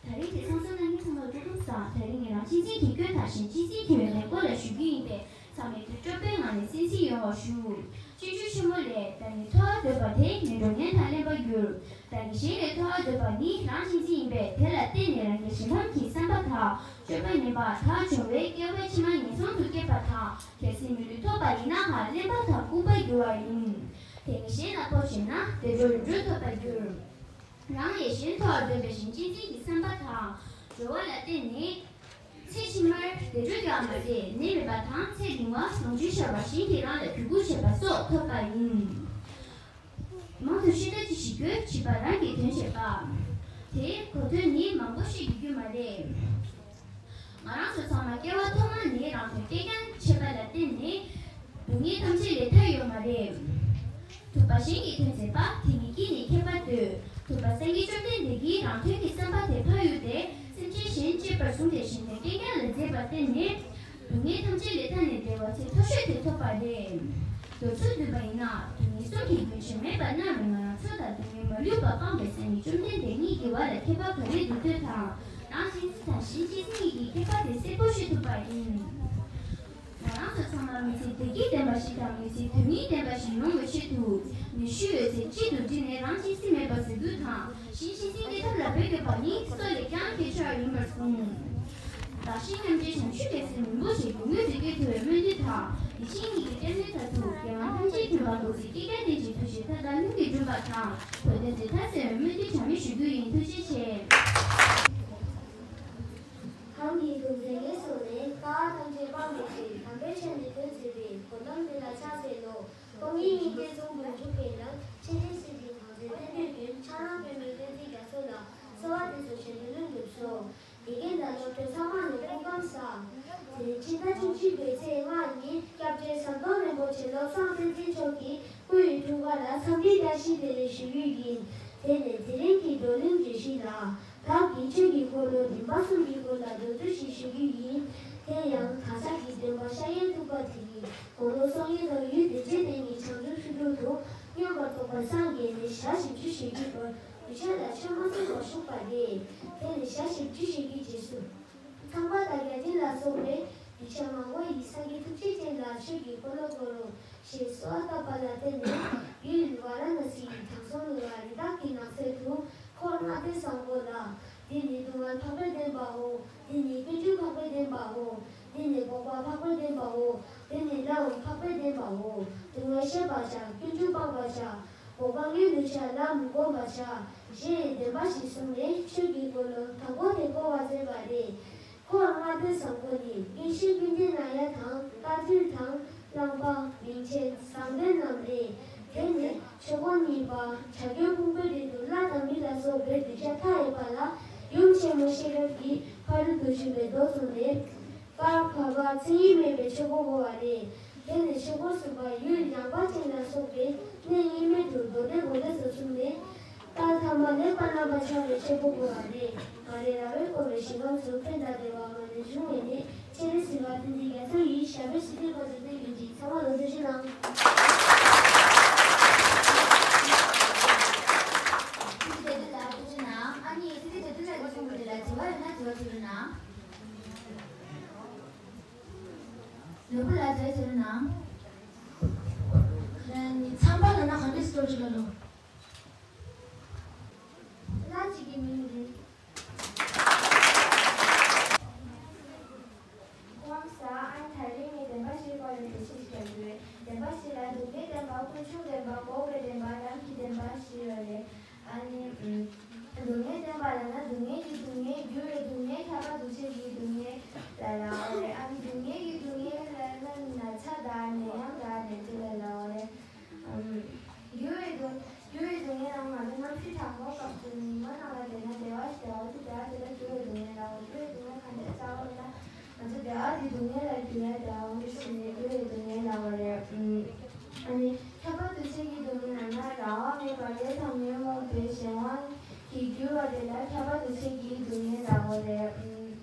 ད་རིང་དེ་ཚོ་གསུང་གནང་མཁན་ཚང་མ་ལ་སྐུ་ཁམས་བཟང་། ད་རིང་ངེད་རང་གཅེས་འཛིན་གྱི་སྐྱོན་དང་གཞན་གཅེས་འཛིན་གྱི་ཡོན་ཏན་སྐོར་ལ་ཞུ་རྒྱུ་ཡིན་པས་ཚང་མས་དུས་སྐབས་པོའི་ངང་ནས་གསན་གཟིགས་ཡོང་བ་ཞུ། སྤྱོད་འཇུག་ཆེན་མོ་ལས། བདག་ཉིད་ཐར་བར་འདོད་པ་དེ་ཉིད་འགྲོ་ངན་དང་ལེན་པར་འགྱུར། བདག་ཉིད་གཞན་ལས་ཐར་བར་འདོད་པ་ནི་རང་གཅེས་འཛིན་ཡིན་པས་དེ་ལ་བརྟེན་ནས་རང་གི་གཞན་ཕམ་གྱི་བསམ་པ་དང་སྤྱོད་པ་ངན་པ་དག་སྦྱོང་བས་སྐྱེ་བ་ཕྱི་མ་ངན་སོང་དུ་སྐྱེས་པ་དང་། གལ་སྲིད་མི་ལུས་ཐོབ་པ་ཡིན་ནའང་གླེན་པ་དང་སྐུམ་པར་འགྱུར་བ་ཡིན། དེ་ནི་གཞན་ལ་སྤོ་བྱས་ན་བདེ་འགྲོ་ཡིད་འགྲོ་ཐོབ་པར་འགྱུར། རང་ལས་གཞན་ཐར་བར་འདོད་པའི་གཞན་གཅེས་འཛིན་གྱི་བསམ་པ་དང་སྦྱོར་བ་ལ་བརྟེན་ནས། ཚེ་ཕྱི་མར་བདེ་འགྲོ་ཡོད་མ་ཟད་ནད་མེད་པ་དང་ཚེ་རིང་བ་ལོངས་སྤྱོད་ཤར་བ་གཞན་གྱིས་རང་ལ་གུས་བཀུར་བྱེད་པ་སོགས་ཐོབ་པ་ཡིན། མང་དུ་བཤད་ད་ཅི་ཞིག་དགོས། བྱིས་པ་རང་གི་དོན་བྱེད་པ། དེའི་གོ་དོན་ནི་མང་པོ་བཤད་རྒྱུ་མ་རེད། ང་རང་ཚོ་ཚང་མ་སྐྱེ་བ་ཐོག་མ་ནས་རང་དོན་གཏན་འཁེལ་བྱས་པ་ལ་བརྟེན་ནས་སྡུག་བསྔལ་ཐམས་ཅད་ལས་ཐར་ཡོད་མ་རེད། ཐུབ་པ་གཞན་གྱི་དོན་མཛད་པ་དེ་ཉིད་ཀྱིས་ནི་ཁྱད་པར་འདོད། ཐུབ་པ་སངས་རྒྱས་བཅོམ་ལྡན་འདས་ཀྱིས་རང་དོན་གྱི་བསམ་པ་དེ་ཕར་གཡུགས་ཏེ་སེམས་ཅན་གཞན་གཅེས་པར་བཟུང་སྟེ་གཞན་དོན་གཏན་འཁེལ་ལ་མཛད་པར་བརྟེན་ནས། སྡུག་བསྔལ་ཐམས་ཅད་ལས་ཐར་ནས་བདེ་བ་ཆེས་མཐོ་ཤོས་དེ་ཐོབ་པ་རེད། མདོར་ཚུར་བསྡུས་པ་ཡིན་ན། སྡུག་བསྔལ་གསུམ་གྱི་རྒྱུན་གཞན་མེད་པར་སྣང་བའི་ང་རང་ཚོ་དང་སྡུག་བསྔལ་མ་ལུས་པ་སྤངས་པའི་སེམས་ནི་བཅོམ་ལྡན་འདས་ཉིད་ཀྱི་བར་ལ་ཁྱད་པར་ག་རེ་འདུག་ལྟོས་དང་། རང་གཞན་སྲིད་དང་གཞན་གཅེས་སེམས་གཉིས་ཀྱི་ཁྱད་པར་དེ་གསལ་པོ་ཤེས་ཐུབ་པ་ཡིན། ང་རང་ཚོ་ཚང་མ་མི་ཚེ་བདེ་སྐྱིད་ལྡན་པ་ཞིག་དང་མི་ཚེ་དོན་སྙིང་ལྡན་པ་ཞིག་ཡོང་བའི་ཆེད་དུ། ནུས་ཤུགས་ཡོད་ཚད་གཅིག་ཏུ་བསྒྲིལ་ནས་རང་གཅེས་སེམས་མེད་པར་ཟིན་བྲིས་དང་། གཞན་གཅེས་སེམས་བསྐྱེད་ཐབས་ལ་འབད་དགོས་པ་ནི་སྲོག་ལས་ཀྱང་གལ་ཆེ་བ་ཡིན་པར་གསུངས། བདག་གཞན་མཉམ་བརྗེའི་བྱང་ཆུབ་འབྲས་སེམས་རིན་པོ་ཆེ་མྱུར་མྱུར་དུ་སྐྱེ་ཐུབ་པའི་སྨོན་འདུན་དང་། ཡིད་བཞིན་ཉིད་ཀྱི་སྤྲིན་ལས་མཐར་ཐུག་རྒྱལ་བ་ཐམས་ཅད་མཁྱེན་པ་འདུ་བྱེད་ཀྱི་སྐལ་ལྡན་གྱི་ཐུགས་རྗེ་མཐའ་དག་ལྷུན་གྱིས་འགྲུབ་པ་དང་། བོད་དོན་བདེན་མཐའ་གསལ་བའི་སྨོན་འདུན་གྲངས་མེད་ཞུ་རྒྱུ་ཡིན། ཐུགས་རྗེ་ཆེ། གང་གི་ཐུགས་བརྩེ་ལས་བྱུང་ནས། དཀའ་བ་ཐམས་ཅད་སྤངས་པའི་ཕྱིར། དམ་པའི་ཆོས་ནི་སྟོན་མཛད་པའི། གོ་ཏམ་དེ་ལ་ཕྱག་འཚལ་ལོ། སྟོང་ཉིད་སྙིང་གའི་ཚོགས་ཀྱིས་བསྒྲུབས་པའི་ལམ། ཆེས་ཆེར་གཟིགས་ཤིང་ཐམས་ཅད་བསྟན་པའི་དོན། ཕྱག་ན་པདྨོའི་སྤྱན་གཟིགས་རྒྱ་མཚོ་ལ། གསོལ་བ་འདེབས་སོ་བྱོན་དུས་ལྷུན་གྲུབ་ཤོག། དགེ་རྒན་དང་སློབ་ཕྲུག་ཚང་མ་ལ་སྐུ་ཁམས་བཟང་། དེ་ནས་ཕྱི་ཟླ་བཅུ་གཅིག་པའི་ཚེས་ལྔ་ཉིན་སྐྱབས་རྗེ་ཟམ་གདོང་རིན་པོ་ཆེ་བློ་བཟང་བསྟན་འཛིན་མཆོག་གི་སྐུ་ཡི་འཁྲུངས་སྐར་ལ་འཚམས་འདྲིའི་བཀྲ་ཤིས་བདེ་ལེགས་ཞུ་རྒྱུ་ཡིན། དེ་ནས་དེ་རིང་གི་བགྲོ་གླེང་བརྗོད་གཞི་ལ། བདག་གིས་ཆོས་ཀྱི་འཁོར་ལོ་རིམ་པ་གསུམ་གྱི་སྐོར་ལ་མདོར་བསྡུས་ཤིག་ཞུ་རྒྱུ་ཡིན། དེ་ཡང་གང་ཟག་གི་སྟོན་པ་ཤཱཀྱ་ཐུབ་པ་དེ་ཉིད་དགུང་ལོ་སོ་གཉིས་དང་ཡུལ་བདེ་ཆེན་གླིང་གི་བྱང་ཆུབ་ཤིང་དྲུང་དུ་མངོན་པར་རྟོགས་པར་སངས་རྒྱས་ནས་ཞག་བཞི་བཅུ་ཞེ་དགུའི་བར་གདུལ་བྱ་ལ་ཆོས་མ་གསུངས་པར་བཞུགས་པ་རེད། དེ་ནས་ཞག་བཞི་བཅུ་ཞེ་དགུའི་རྗེས་སུ། ཚངས་པ་དང་བརྒྱ་བྱིན་ལ་སོགས་པས་གདུལ་བྱ་མང་པོ་ཡིས་སངས་རྒྱས་ཐུགས་རྗེ་ཅན་ལ་ཆོས་ཀྱི་འཁོར་ལོ་བསྐོར་རོ་ཞེས་གསོལ་བ་བཏབ་པ་ལ་བརྟེན་ནས། ཡུལ་ཝཱ་ར་ཎ་སིའི་དྲང་སྲོང་ནུ་བོ་རི་དྭགས་ཀྱི་ནགས་ཚལ་དུ་འཁོར་ལྔ་སྡེ་བཟང་པོ་ལ། འདི་ནི་སྡུག་བསྔལ་འཕགས་པའི་བདེན་པའོ། འདི་ནི་ཀུན་འབྱུང་འཕགས་པའི་བདེན་པའོ། འདི་ནི་འགོག་པ་འཕགས་པའི་བདེན་པའོ། འདི་ནི་སླར་འོང་འཕགས་པའི་བདེན་པའོ། སྡུག་བསྔལ་ཤེས་པར་བྱ། ཀུན་འབྱུང་སྤང་བར་བྱ། འགོག་པ་དངོས་འདུལ་བྱ། ལམ་བསྒོམ་པར་བྱ། ཞེས་བདེན་པ་ཞིག་གསུངས་ནས་ཆོས་ཀྱི་འཁོར་ལོ་དང་པོ་དེ་བསྐོར་བར་མཛད་པ་རེད། འཁོར་ལྔ་སྡེ་བཟང་པོ་ནི་ཀུན་ཤེས་ཀུན་ལྡན་ན་ཡ་དང་། རྟ་ཐུལ་དང་། གླང་པ། མིང་ཆེན། བཟང་ལྡན་རྣམས་རེད། དེ་ནས་ཆོས་འཁོར་གཉིས་པ་བྱ་རྒོད་ཕུང་པོའི་སྟེང་དུ་ལྷ་དང་མི་ལ་སོགས་པའི་གདུལ་བྱ་མཐའ་ཡས་པ་ལ་ཡུམ་ཆེན་མོ་ཤེས་རབ་ཀྱི་ཕ་རོལ་ཏུ་ཕྱིན་པའི་མདོ་གསུངས་ནས། བསྐལ་པ་བར་མཚན་ཉིད་མེད་པའི་ཆོས་འཁོར་བསྐོར་བ་རེད། དེ་ནས་ཆོས་འཁོར་གསུམ་པ་ཡུལ་ཡངས་པ་ཅན་ལ་སོགས་པའི་གནས་གཉིས་མེད་དུ་མདོ་སྡེ་དགོན་སྡེ་སོགས་གསུངས་ནས། ད་ཐ་མ་ལེགས་པར་རྣམ་པར་འཆར་བའི་ཆོས་འཁོར་བསྐོར་བ་རེད། མ་རེད། ར་བས་བསྐོར་བའི་ཞིང་ཁམས་སུ་ཕན་དང་བདེ་བ་མ་ནས་འབྱུང་བའི་གནས། སྤྱན་རས་གཟིགས་དཔལ་ལྡན་འདས་རྒྱ་མཚོ་ཡི་ཞབས་པད་སྲིད་མཐའི་བར་དུ་བརྟན་གྱུར་ཅིག། ཚང་མ་ལ་ཐུགས་རྗེ་གནང་། ཐུགས་རྗེ་ཆེ། ད་ཐུགས་རྗེ་གནང་། ཨ་ནི་ཐུགས་རྗེ་ཆེ། ཐུགས་རྗེ་ཆེ། ལ་དྲི་བ་ཡོད་ན་དྲི་བ་དྲི་རོགས་གནང་། ནོར་བུ་ལ་དྲི་བ་དྲི་རོགས་གནང་། ཨ་ནི་ཚངས་པ་ལབ་ན་ག་འདྲས་སེ་འགྲོ་རེད་ལབ་ལོ། ལྷ་གཅིག་གི་མིང་རེད། ཁོང་ས་ཨན་ཐ་རིང་ནས་བདེན་པ་བཞིའི་སྐོར་ལ་འགྲེལ་བཤད་ཞིག་རྒྱག་རྒྱུ་རེད། བདེན་པ་བཞི་ལ་སྡུག་བསྔལ་བདེན་པ། ཀུན་འབྱུང་བདེན་པ། འགོག་པའི་བདེན་པ། ལམ་གྱི་བདེན་པ་བཞི་ཡོད་རེད། ཨ་ནི། སྡུག་བསྔལ་བདེན་པ་ལབ་ན་སྡུག་བསྔལ་གྱི་སྡུག་བསྔལ། འགྱུར་བའི་སྡུག་བསྔལ། ཁྱབ་པ་འདུ་བྱེད་ཀྱི་སྡུག་བསྔལ་ལ་ལབ་པ་རེད། ཨ་ནི་སྡུག་བསྔལ་གྱི་སྡུག་བསྔལ་ལབ་ན་ན་ཚ་དང་ནད་ཡམས་དང་ནད་འབུ་ལ་ལབ་པ་རེད། ཨམ། འགྱུར་བའི་སྡུག་འགྱུར་བའི་སྡུག་བསྔལ་ལ་ང་ཚོ་གནམ་གཤིས་གྲང་མོ་སྐབས་སུ་ཉི་མ་ནང་ལ་བསྡད་ན་བདེ་བ་ཞིག་འདྲ་བོ་ཅིག་འདུག་དེ་ལ་འགྱུར་བའི་སྡུག་བསྔལ་ལབ་པ། འགྱུར་བའི་སྡུག་བསྔལ་གང་འདྲ་ལབ་པ་ལབ་ན། ང་ཚོ་བདེ་བ་དེ་སྡུག་བསྔལ་ལ་འགྱུར་ཡ་འདྲ་བོ་ཞིག་ནས་འགྱུར་བའི་སྡུག་བསྔལ་ལབ་པ་རེད། ཨམ། ཨ་ནི་ཁྱབ་པ་འདུ་བྱེད་ཀྱི་སྡུག་བསྔལ་ལབ་ན་རང་དབང་མེད་པར་ཡིད་དང་ཉོན་མོངས་པའི་གཞན་དབང་གིས་གྱུར་པ་དེ་ལ་ཁྱབ་པ་འདུ་བྱེད་ཀྱི་སྡུག་བསྔལ་ལབ་པ་རེད། ཨམ།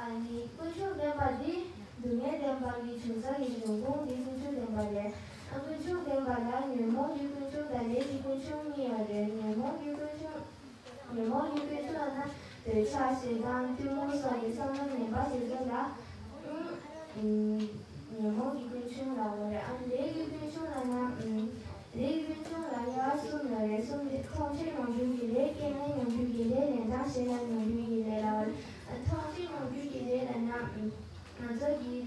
ཨ་ནི་ཀུན་འབྱུང་བདེན་པ་འདི་སྡུག་བསྔལ་བདེན་པ་གི་བྱུང་ས་ཀྱི་འབྱུང་ཁུངས་འདི་ཀུན་འབྱུང་བདེན་པ་རེད། ཨ་ཀུན་འབྱུང་བདེན་པ་ལ་ཉོན་མོངས་ཀྱི་ཀུན་འབྱུང་དང་ལས་ཀྱི་ཀུན་འབྱུང་གཉིས་ཡོད་རེད། ཉོན་མོངས་ཀྱི་ཀུན་འབྱུང་། ཉོན་མོངས་ཀྱི་ཀུན་འབྱུང་ལབ་ན་འདོད་ཆགས་ཞེ་སྡང་གཏི་མུག་སོགས་ཀྱི་བསམ་བློ་ངན་པ་དེ་ཚོ་ལ་ཉོན་མོངས་ཀྱི་ཀུན་འབྱུང་ལབ་དགོས་རེད། ཨ་ནི་ལས་ཀྱི་ཀུན་འབྱུང་ལབ་ན། ལས་ཀྱི་ཀུན་འབྱུང་ལ་དབྱེ་བ་གསུམ་ཡོད་རེད། གསུམ་དེ་མཐོང་ཆོས་མྱོང་འགྱུར་གྱི་ལས། རྐྱེན་ངན་མྱོང་འགྱུར་གྱི་ལས། ལན་གྲངས་གཞན་ལ་མྱོང་འགྱུར་གྱི་ལས་ལབ་པ་རེད། མཐོང་ཆོས་མྱོང་འགྱུར་གྱི་ལས་ལབ་ན། ང་ཚོ་གི་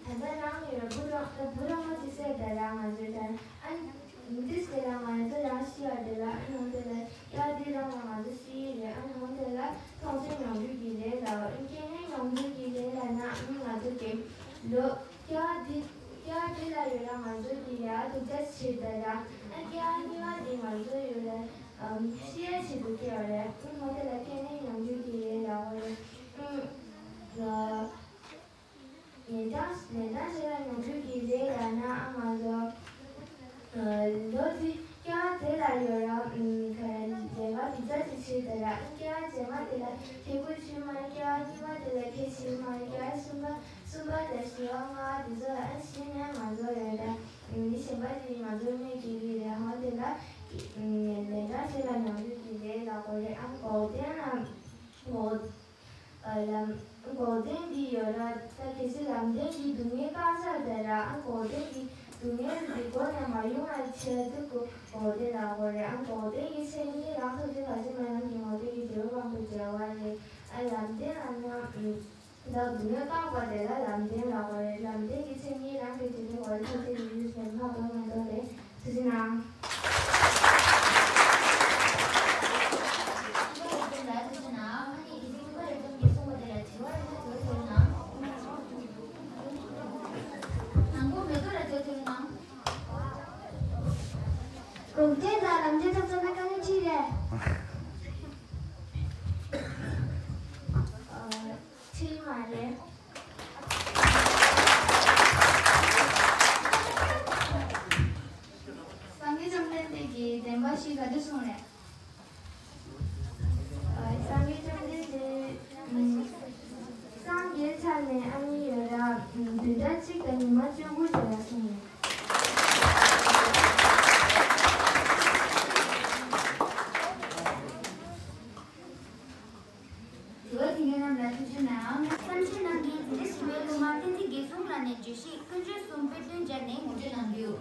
ད་ལྟ་རང་ཡོད་བུ་རང་བུ་རང་མ་ཅིག་བསད་ད་རང་ང་ཚོའི་དྲན་ཨ་ནི་ཏིས་དེ་ལ་ང་ཚོ་རང་ཤི་བ་དེ་ལ་ཨ་ནི་འོང་དེ་ལ་ཡ་དེ་རང་ལ་ང་ཚོ་ཤི་ཡི་རེད། ཨ་ནི་འོང་དེ་ལ་མཐོང་ཆོས་མྱོང་འགྱུར་གྱི་ལས་ལབ། རྐྱེན་ངན་མྱོང་འགྱུར་གྱི་ལས་ལབ་ན་ཨ་ནི་ང་ཚོ་གི་ལོ་སྐྱེ་བ་འདི་སྐྱེ་བ་འདི་ལ་ཡོད་ལ་ང་ཚོ་གི་ཡ་སྡུག་ཅག་ཆེ་ད་ར། ཨ་སྐྱེ་བ་གཉིས་པ་འདི་ང་ཚོ་ཡོད་ལ་ཤི་ཡ་ཆེད་དུ་སྐྱེ་བ་རེད། ཨ་ནི་འོང་དེ་ལ་རྐྱེན་ངན་མྱོང་འགྱུར་གྱི་ལས་ལབ་པ་རེད། ཨ། ལན་གྲངས་ལན་གྲངས་ཤིག་ལ་མྱོང་འགྱུར་གྱི་ལས་ལབ་ན་ཨ་ང་ཚོ་ལོ་དེ་སྐྱེ་བ་དེ་ལ་ཡོད་ར་ལས་ཀ་དེ་ཚོ་ཅིག་བྱེད་དེ་ར། སྐྱེ་བ་རྗེས་མ་དེ་ལ་ཐེ་གུ་ཆུ་མ་སྐྱེ་བ་གཉིས་པ་ ལ་ཁད་ཆེ་མ་རེད། བརྒྱ་གསུམ་པ་གསུམ་པ་དང་བཞི་པ་ལྔ་པ་དེ་ཚོ་ཨ་གཞི་ནས་ང་ཚོ་ཡོད་ད། མི་གཞན་པ་ཅིག་ང་ཚོ་སྨད་ཀྱི་རིགས་རེད། ཧོ་དེ་ལ་ལན་གྲངས་ཤིག་ལ་ནང་ལུས་ཀྱི་རེད་ལབ་དགོས་རེད། ཨ་འགོག་བདེན་ལ་འགོག་ཨ་ལམ་འགོག་བདེན་འདི་ཡོད་ར། ད་གལ་སྲིད་ལམ་བདེན་གྱི་སྡུག་བསྔལ་བཀག་ཚར་ད་ར། ཨ་འགོག་བདེན་གྱི་སྡུག་བསྔལ་འདི་མགོ་ནས་མ་ཡོང་བ་བྱེད་དུས་ཀོ་འགོག་བདེན་ལབ་དགོས་རེད། ཨ་འགོག་བདེན་གྱི་མཚན་ཉིད་རང་ཐོག་ཏུ་ག་ཚོད་མ་ཡོང་གི་འགོག་བདེན་གྱི་འབྲས་བུ་དབང་དུ་འགྱུར་བ་རེད། ཨ་ལམ་བདེན་ལབ་ན། ད་སྡུག་བསྔལ་བཀག་པ་དེ་ལ་ལམ་བདེན་ལབ་དགོས་རེད། ལམ་བདེན་གྱི་མཚན་ཉིད་རང་གི་འབྲས་བུ་དབང་དུ་འགྱུར་བའི་ཡུལ་ཟེར་ན་མ་གཏོགས་མ་གཏོགས་རེད། ཐུགས་རྗེ་གནང་། འགོག་བདེན་དང་ལམ་བདེན་ཐོབ་ཐུབ་ན་དཀའ་ངལ་ཅི་རེད། ཨ། ཁྲིད་མ་རེད། སངས་རྒྱས་བཅོམ་ལྡན་འདས་ཀྱིས་བདེན་པ་བཞི་ག་དུས་གསུངས་རེད། སངས་རྒྱས་བཅོམ་ལྡན་འདས། སངས་རྒྱས་ཆགས་ནས་ཨ་ནི་ཡོད་ར། བདུན་ཕྲག་གཅིག་དང་ཉི་མ་བཅུ་དགུ་ཞིག་ལ་གསུངས་རེད། དྲི་བ་དྲི་མཁན་རྣམས་ལ་ཐུགས་རྗེ་གནང་། བསམ་ཤེས་རྣམ་རྒྱལ་འཛིན་གྲྭ་བཞི་པའི་སློབ་མ་བསྟན་འཛིན་དགེ་གསུམ་ལགས་ནས་བརྗོད་གཞི་ཀུན་སྤྱོད་གསུམ་དཔེ་སྟོན་སྦྱར་ནས་ངོ་སྤྲོད་གནང་རྒྱུ།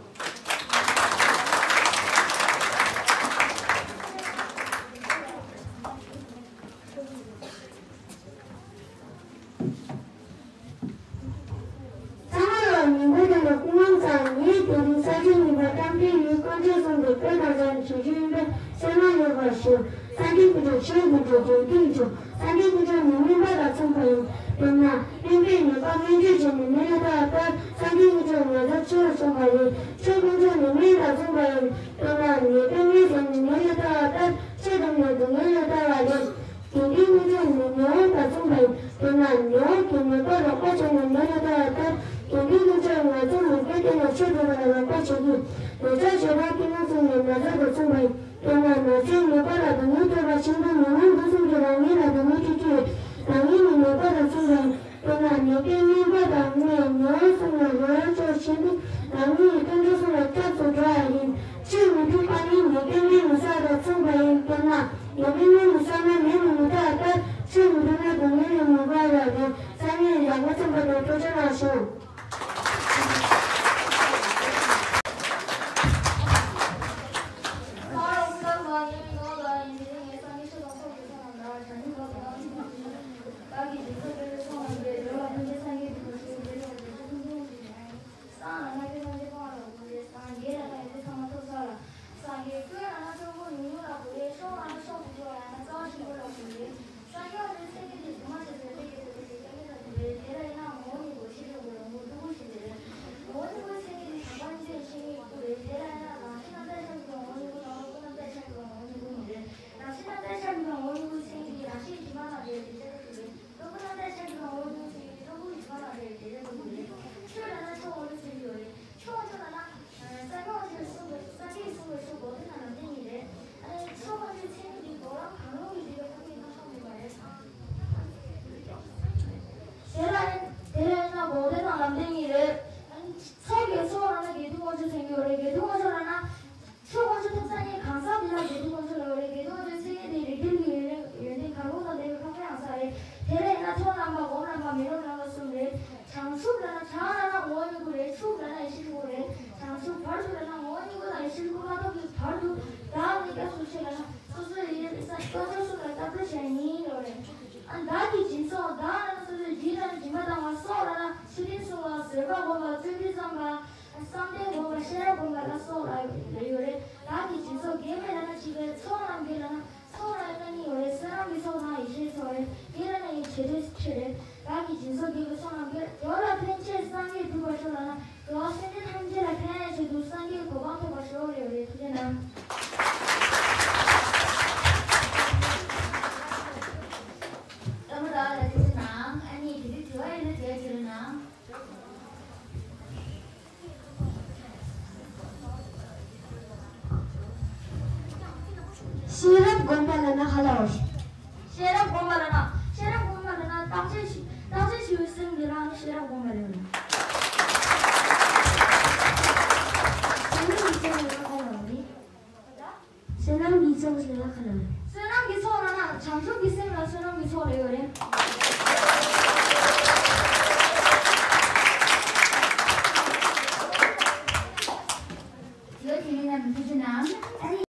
ཚང་མ་ལ་ཉིན་གུང་དང་སྐུ་ཁམས་བཟང་། ངས་དེ་རིང་ས་བཅད་གཉིས་པ་གཏམ་དཔེ་ཡུལ་དཀོན་མཆོག་གསུམ་དུ་དཔེ་དང་སྦྱར་ནས་བརྗོད་རྒྱུ་ཡིན་པས་གསན་གནང་ཡོད་པར་ཞུ། སངས་རྒྱས་དཀོན་མཆོག་ཆོས་ཀྱི་འབྲས་བུ་ཡོད་དུས་འཇུག་སངས་རྒྱས་དཀོན་མཆོག་ནི་སྨིན་པ་དང་མཚུངས་པ་ཡིན། དཔེར་ན་སྨན་པས་ནད་པ་སྨན་བཅོས་བྱས་ནས་ནད་ལས་ཐར་བ་ལྟར་སངས་རྒྱས་དཀོན་མཆོག་ང་ཚོར་ཆོས་གསུངས་པ་ཡིན། ཆོས་དཀོན་མཆོག་ནི་སྨན་དང་མཚུངས་པ་ཡིན། དཔེར་ན་ནད་པས་སྨན་ཟས་ནས་ནད་ལས་ཐར་བ་ལྟར་ཆོས་བསྒྲུབས་ནས་སྡུག་བསྔལ་ལས་ཐར་བ་ཡིན། དགེ་འདུན་དཀོན་མཆོག་ནི་ནད་དབང་དང་མཚུངས་པ་ཡིན། དཔེར་ན་ནད་དབང་གིས་ནད་པ་རོགས་པ་བྱས་ནས་ནད་ལས་ཐར་བ་ལྟར་དགེ་འདུན་དཀོན་མཆོག་ང་ཚོར་མིག་དཔེ་བསྟན་ནས་ཆོས་སྒྲུབ་པ་ལ་རོགས་པ་བྱེད་ཀྱི། འདོད་ཆགས་ཞེ་སྡང་གཏི་མུག་གསུམ་ནི་ན་ཚ་དང་མཚུངས་པ་ཡིན། དཔེར་ན་ན་ཚའི་ནད་པ་ལ་སྡུག་བསྔལ་སྤྲད་པ་བཞིན་དུ་ཉོན་མོངས་འདི་གསུམ་གྱིས་རང་ཉིད་ལ་སྡུག་བསྔལ་སྤྲད་ཀྱི་ཡོད། རང་ཉིད་ནི་ནད་པ་དང་མཚུངས་པ་ཡིན། དཔེར་ན་ནད་པས་སྨན་པ་དང་སྨན་ནད་དབང་གསུམ་ལ་རོགས་རམ་བྱེད་བཞིན་དུ་རང་ཉིད་ཀྱི་དཀོན་མཆོག་གསུམ་ལ་སྐྱབས་སུ་འགྲོ་བ་ཡིན། ཆོས་མི་སྒྲུབ་པ་ནི་ནད་པས་སྨན་མི་ཟ་དང་མཚུངས་པ་ཡིན། དཔེར་ན་ནད་པས་སྨན་མི་ཟ་ན་ནད་མི་ནུས་པ་ལྟར་ཆོས་མི་སྒྲུབ་ན་སྡུག་བསྔལ་ལས་མི་འགོག་པ་རེད། སང་ཉིན་ཡག་པོ་ཚང་པ་དང་ཐུགས་རྗེ་གནང་ཞུ། སངས་རྒྱས་ལ་ཐམས་ཅད་སྤང་བ་ལ་གུས་པས་སངས་རྒྱས་ལ་ཐམས་ཅད་སྤང་བ་ལ་གུས་པས་སངས་རྒྱས་ལ་ཐམས་ཅད་ཚང་མ་ཐོབ་ས་ལ། སངས་རྒྱས་ཀུན་ལ་ན་ཆོས་སྐུ་ཉུང་ཉུང་ལ་གུས་པས་ཤོག་ལ་ན་ཤོག་ཏུ་ཤོག་ལ་ན་རྩ་བ་ཆེན་པོ་ལ་གུས་པས། སངས་རྒྱས་ཆོས་སེང་གེ་དེ་སྒྱུ་མ་ཆེ་ཟེར་ཏེ་སྐད་དེ་དེ་སྐད་ངེས་ལ་གུས་པས། དེ་ལ་ཡིན་ན་ངོ་བོ་ཉིད་པོ་ཤེས་རབ་ཀུན་ལ་ངོ་བོ་ཕྲུ་གུ་ཞིག་རེད། ངོ་བོ་ཉིད་པོ་སེང་གེ་དེ་ཞགས་པ་གཉིས་ཀྱི་ཤེས་ངེས་ཀུན་རེད། དེ་ལ་ཡིན་ན་རང་བཞིན་ན་ལྟ་ཆགས་ཀྱི་ངོ་བོ་ཉིད་པོ་དང་སྐུ་ན་ལྟ་ཆགས་ཀྱི་ངོ་བོ་ཉིད་པོ་མི་རེད། རང་བཞིན་ན་ལྟ་ཆགས་ཀྱི་ངོ་བོ་ཉིད་པོ་སེང་གེ་རང་བཞིན་གྱིས་མ་ལ་དེ་དེ་ཆགས་ཀྱི་རེད། སྐུ་ན་ལྟ་ཆགས་ཀྱི་ངོ་བོ་ཉིད་པོ་སེང་གེ་སྐུ་ཉིད་མ་ལ་དེ་དེ་ཆགས་ཀྱི་རེད། ཆོས་ལ་ན་ཆོས་འོག་ལ་ཟེར་གྱི་ཡོད་རེད། ཆོས་ཆོས་ལ་ན། སངས་རྒྱས་ཆོས་གསུངས་པའི་སངས་རྒྱས་གསུངས་པའི་ཆོས་འགོག་བདེན་དང་ལམ་བདེན་གཉིས་རེད། ཨ་ནི་ཆོས་ཀུན་གྱི་མཚན་ཉིད་འདི་འགོག་ལམ་གང་རུང་གི་འདུས་པའི་ཐབས་ཀྱིས་གནང་ཆོག་མེད་པ་རེད། དེ་ལ་དེ་ལ་ཡིན་ན་འགོག་བདེན་དང་ལམ་བདེན་གཉིས་རེད། ཨ་ནི་ཆོས་ཀྱི་ཆོས་ལ་ན་དགེ་འདུན་དཀོན་མཆོག་མཚན་གྱི་ཡོད་རེད། དགེ་འདུན་དཀོན་མཆོག་ལ་ན། ཆོས་དཀོན་མཆོག་ཐོབ་ས་ནི་གང་ཟག་འདི་ལ་དགེ་འདུན་དཀོན་མཆོག་ལ་ཡོད་རེད། དགེ་འདུན་དཀོན་མཆོག་མཚན་ཉིད་དེ་རིགས་ལྡན་གྱི་ཡོན་ཏན་ཡོན་ཏན་གང་རུང་དང་ལྡན་པའི་འཕགས་པའི་ཡང་ས་རེད། དེ་ལ་ཡིན་ན་མཐོང་ལམ་པ་སྒོམ་ལམ་པ་མི་སློབ་ལམ་པ་གསུམ་རེད། བྱང་ཆུབ་ལབ་ན་བྱང་ལབ་ན་ངོ་བོ་ཉིད་སྐུ་རེད། ཆུབ་ལབ་ན་ཡེ་ཤེས་སྐུ་རེད། བྱང་ཆུབ་བར་དུ་ལབ་ན་ངོ་བོ་ཉིད་སྐུ་དང་ཡེ་ཤེས་སྐུ་མ་ཐོབ་ཀྱི་བར་དུ་བདག་ནི་སྐྱབས་སུ་མཆི་ལབ་ན་སོ་སོའི་ཡེ་ས་སོ་སོ་སོ་ལ་སྐྱབས་འགྲོ་བྱས་ཡིན་ཡོད་རེད། ཨ་བདག་གི་སྦྱིན་སོགས་བདག་ལབ་ན་སོ་སོའི་སྦྱིན་ལབ་ན་སྦྱིན་པ་བཏང་བ། སོགས་ལབ་ན་ཚུལ་ཁྲིམས་སྲུང་བ། བཟོད་པ་སྒོམ་པ། བརྩོན་འགྲུས་བརྩམ་པ། བསམ་གཏན་སྒོམ་པ། ཤེས་རབ་སྒོམ་པ་ལ་སོགས་ལ་ཡོད་རེད། བདག་གི་སྦྱིན་སོགས་དགེ་བའི་ལས་སྣ་བྱེད་པའི་ཚོགས་རྣམས་དགེ་ལ་ན། ཚོགས་ར་ཡིན་ན་གཉིས་ཡོད་རེད། བསོད་ནམས་ཀྱི་ཚོགས་དང་ཡེ་ཤེས་ཚོགས་རེད། དེ་ལ་ན་ཡིན་བྱེད་འདོད་ཆེ་རེད། བདག་གི་སྦྱིན་སོགས་དགེ་བའི་ཚོགས་རྣམས་དགེ། འགྲོ་ལ་ཕན་ཕྱིར་སངས་རྒྱས་འགྲུབ་པར་ཤོག་ལབ་ན། འགྲོ་བ་སེམས་ཅན་ཐམས་ཅད་ལ་ཕན་ཡོན་ཆེད་དུ་སངས་རྒྱས་གོ་འཕང་ཐོབ་པར་ཤོག་ལབ་ཡོད་རེད། ཐུགས་རྗེ་གནང་། ལྷ་མོ་དག་ལ་ཐུགས་རྗེ་གནང་། ཨ་ནི་དེ་དུས་དྲི་བ་ཡོད་ན་དྲི་བ་དྲི་རོགས་གནང་། ཤེས་རབ་སྒོམ་པ་ལབ་ན་ག་ལ་འོ། ཤེས་རབ་སྒོམ་པ་ལབ་ན། ཤེས་རབ་སྒོམ་པ་ལབ་ན་བརྟག་དཔྱད་ཞིབ་ བསོད་ནམས་ཀྱི་ཚོགས་ལབ་ན་བྱང་ཆུབ་ཀྱི་སེམས་ལ་བསོད་ནམས་ཀྱི་ཚོགས་ལབ་ཡོད་རེད།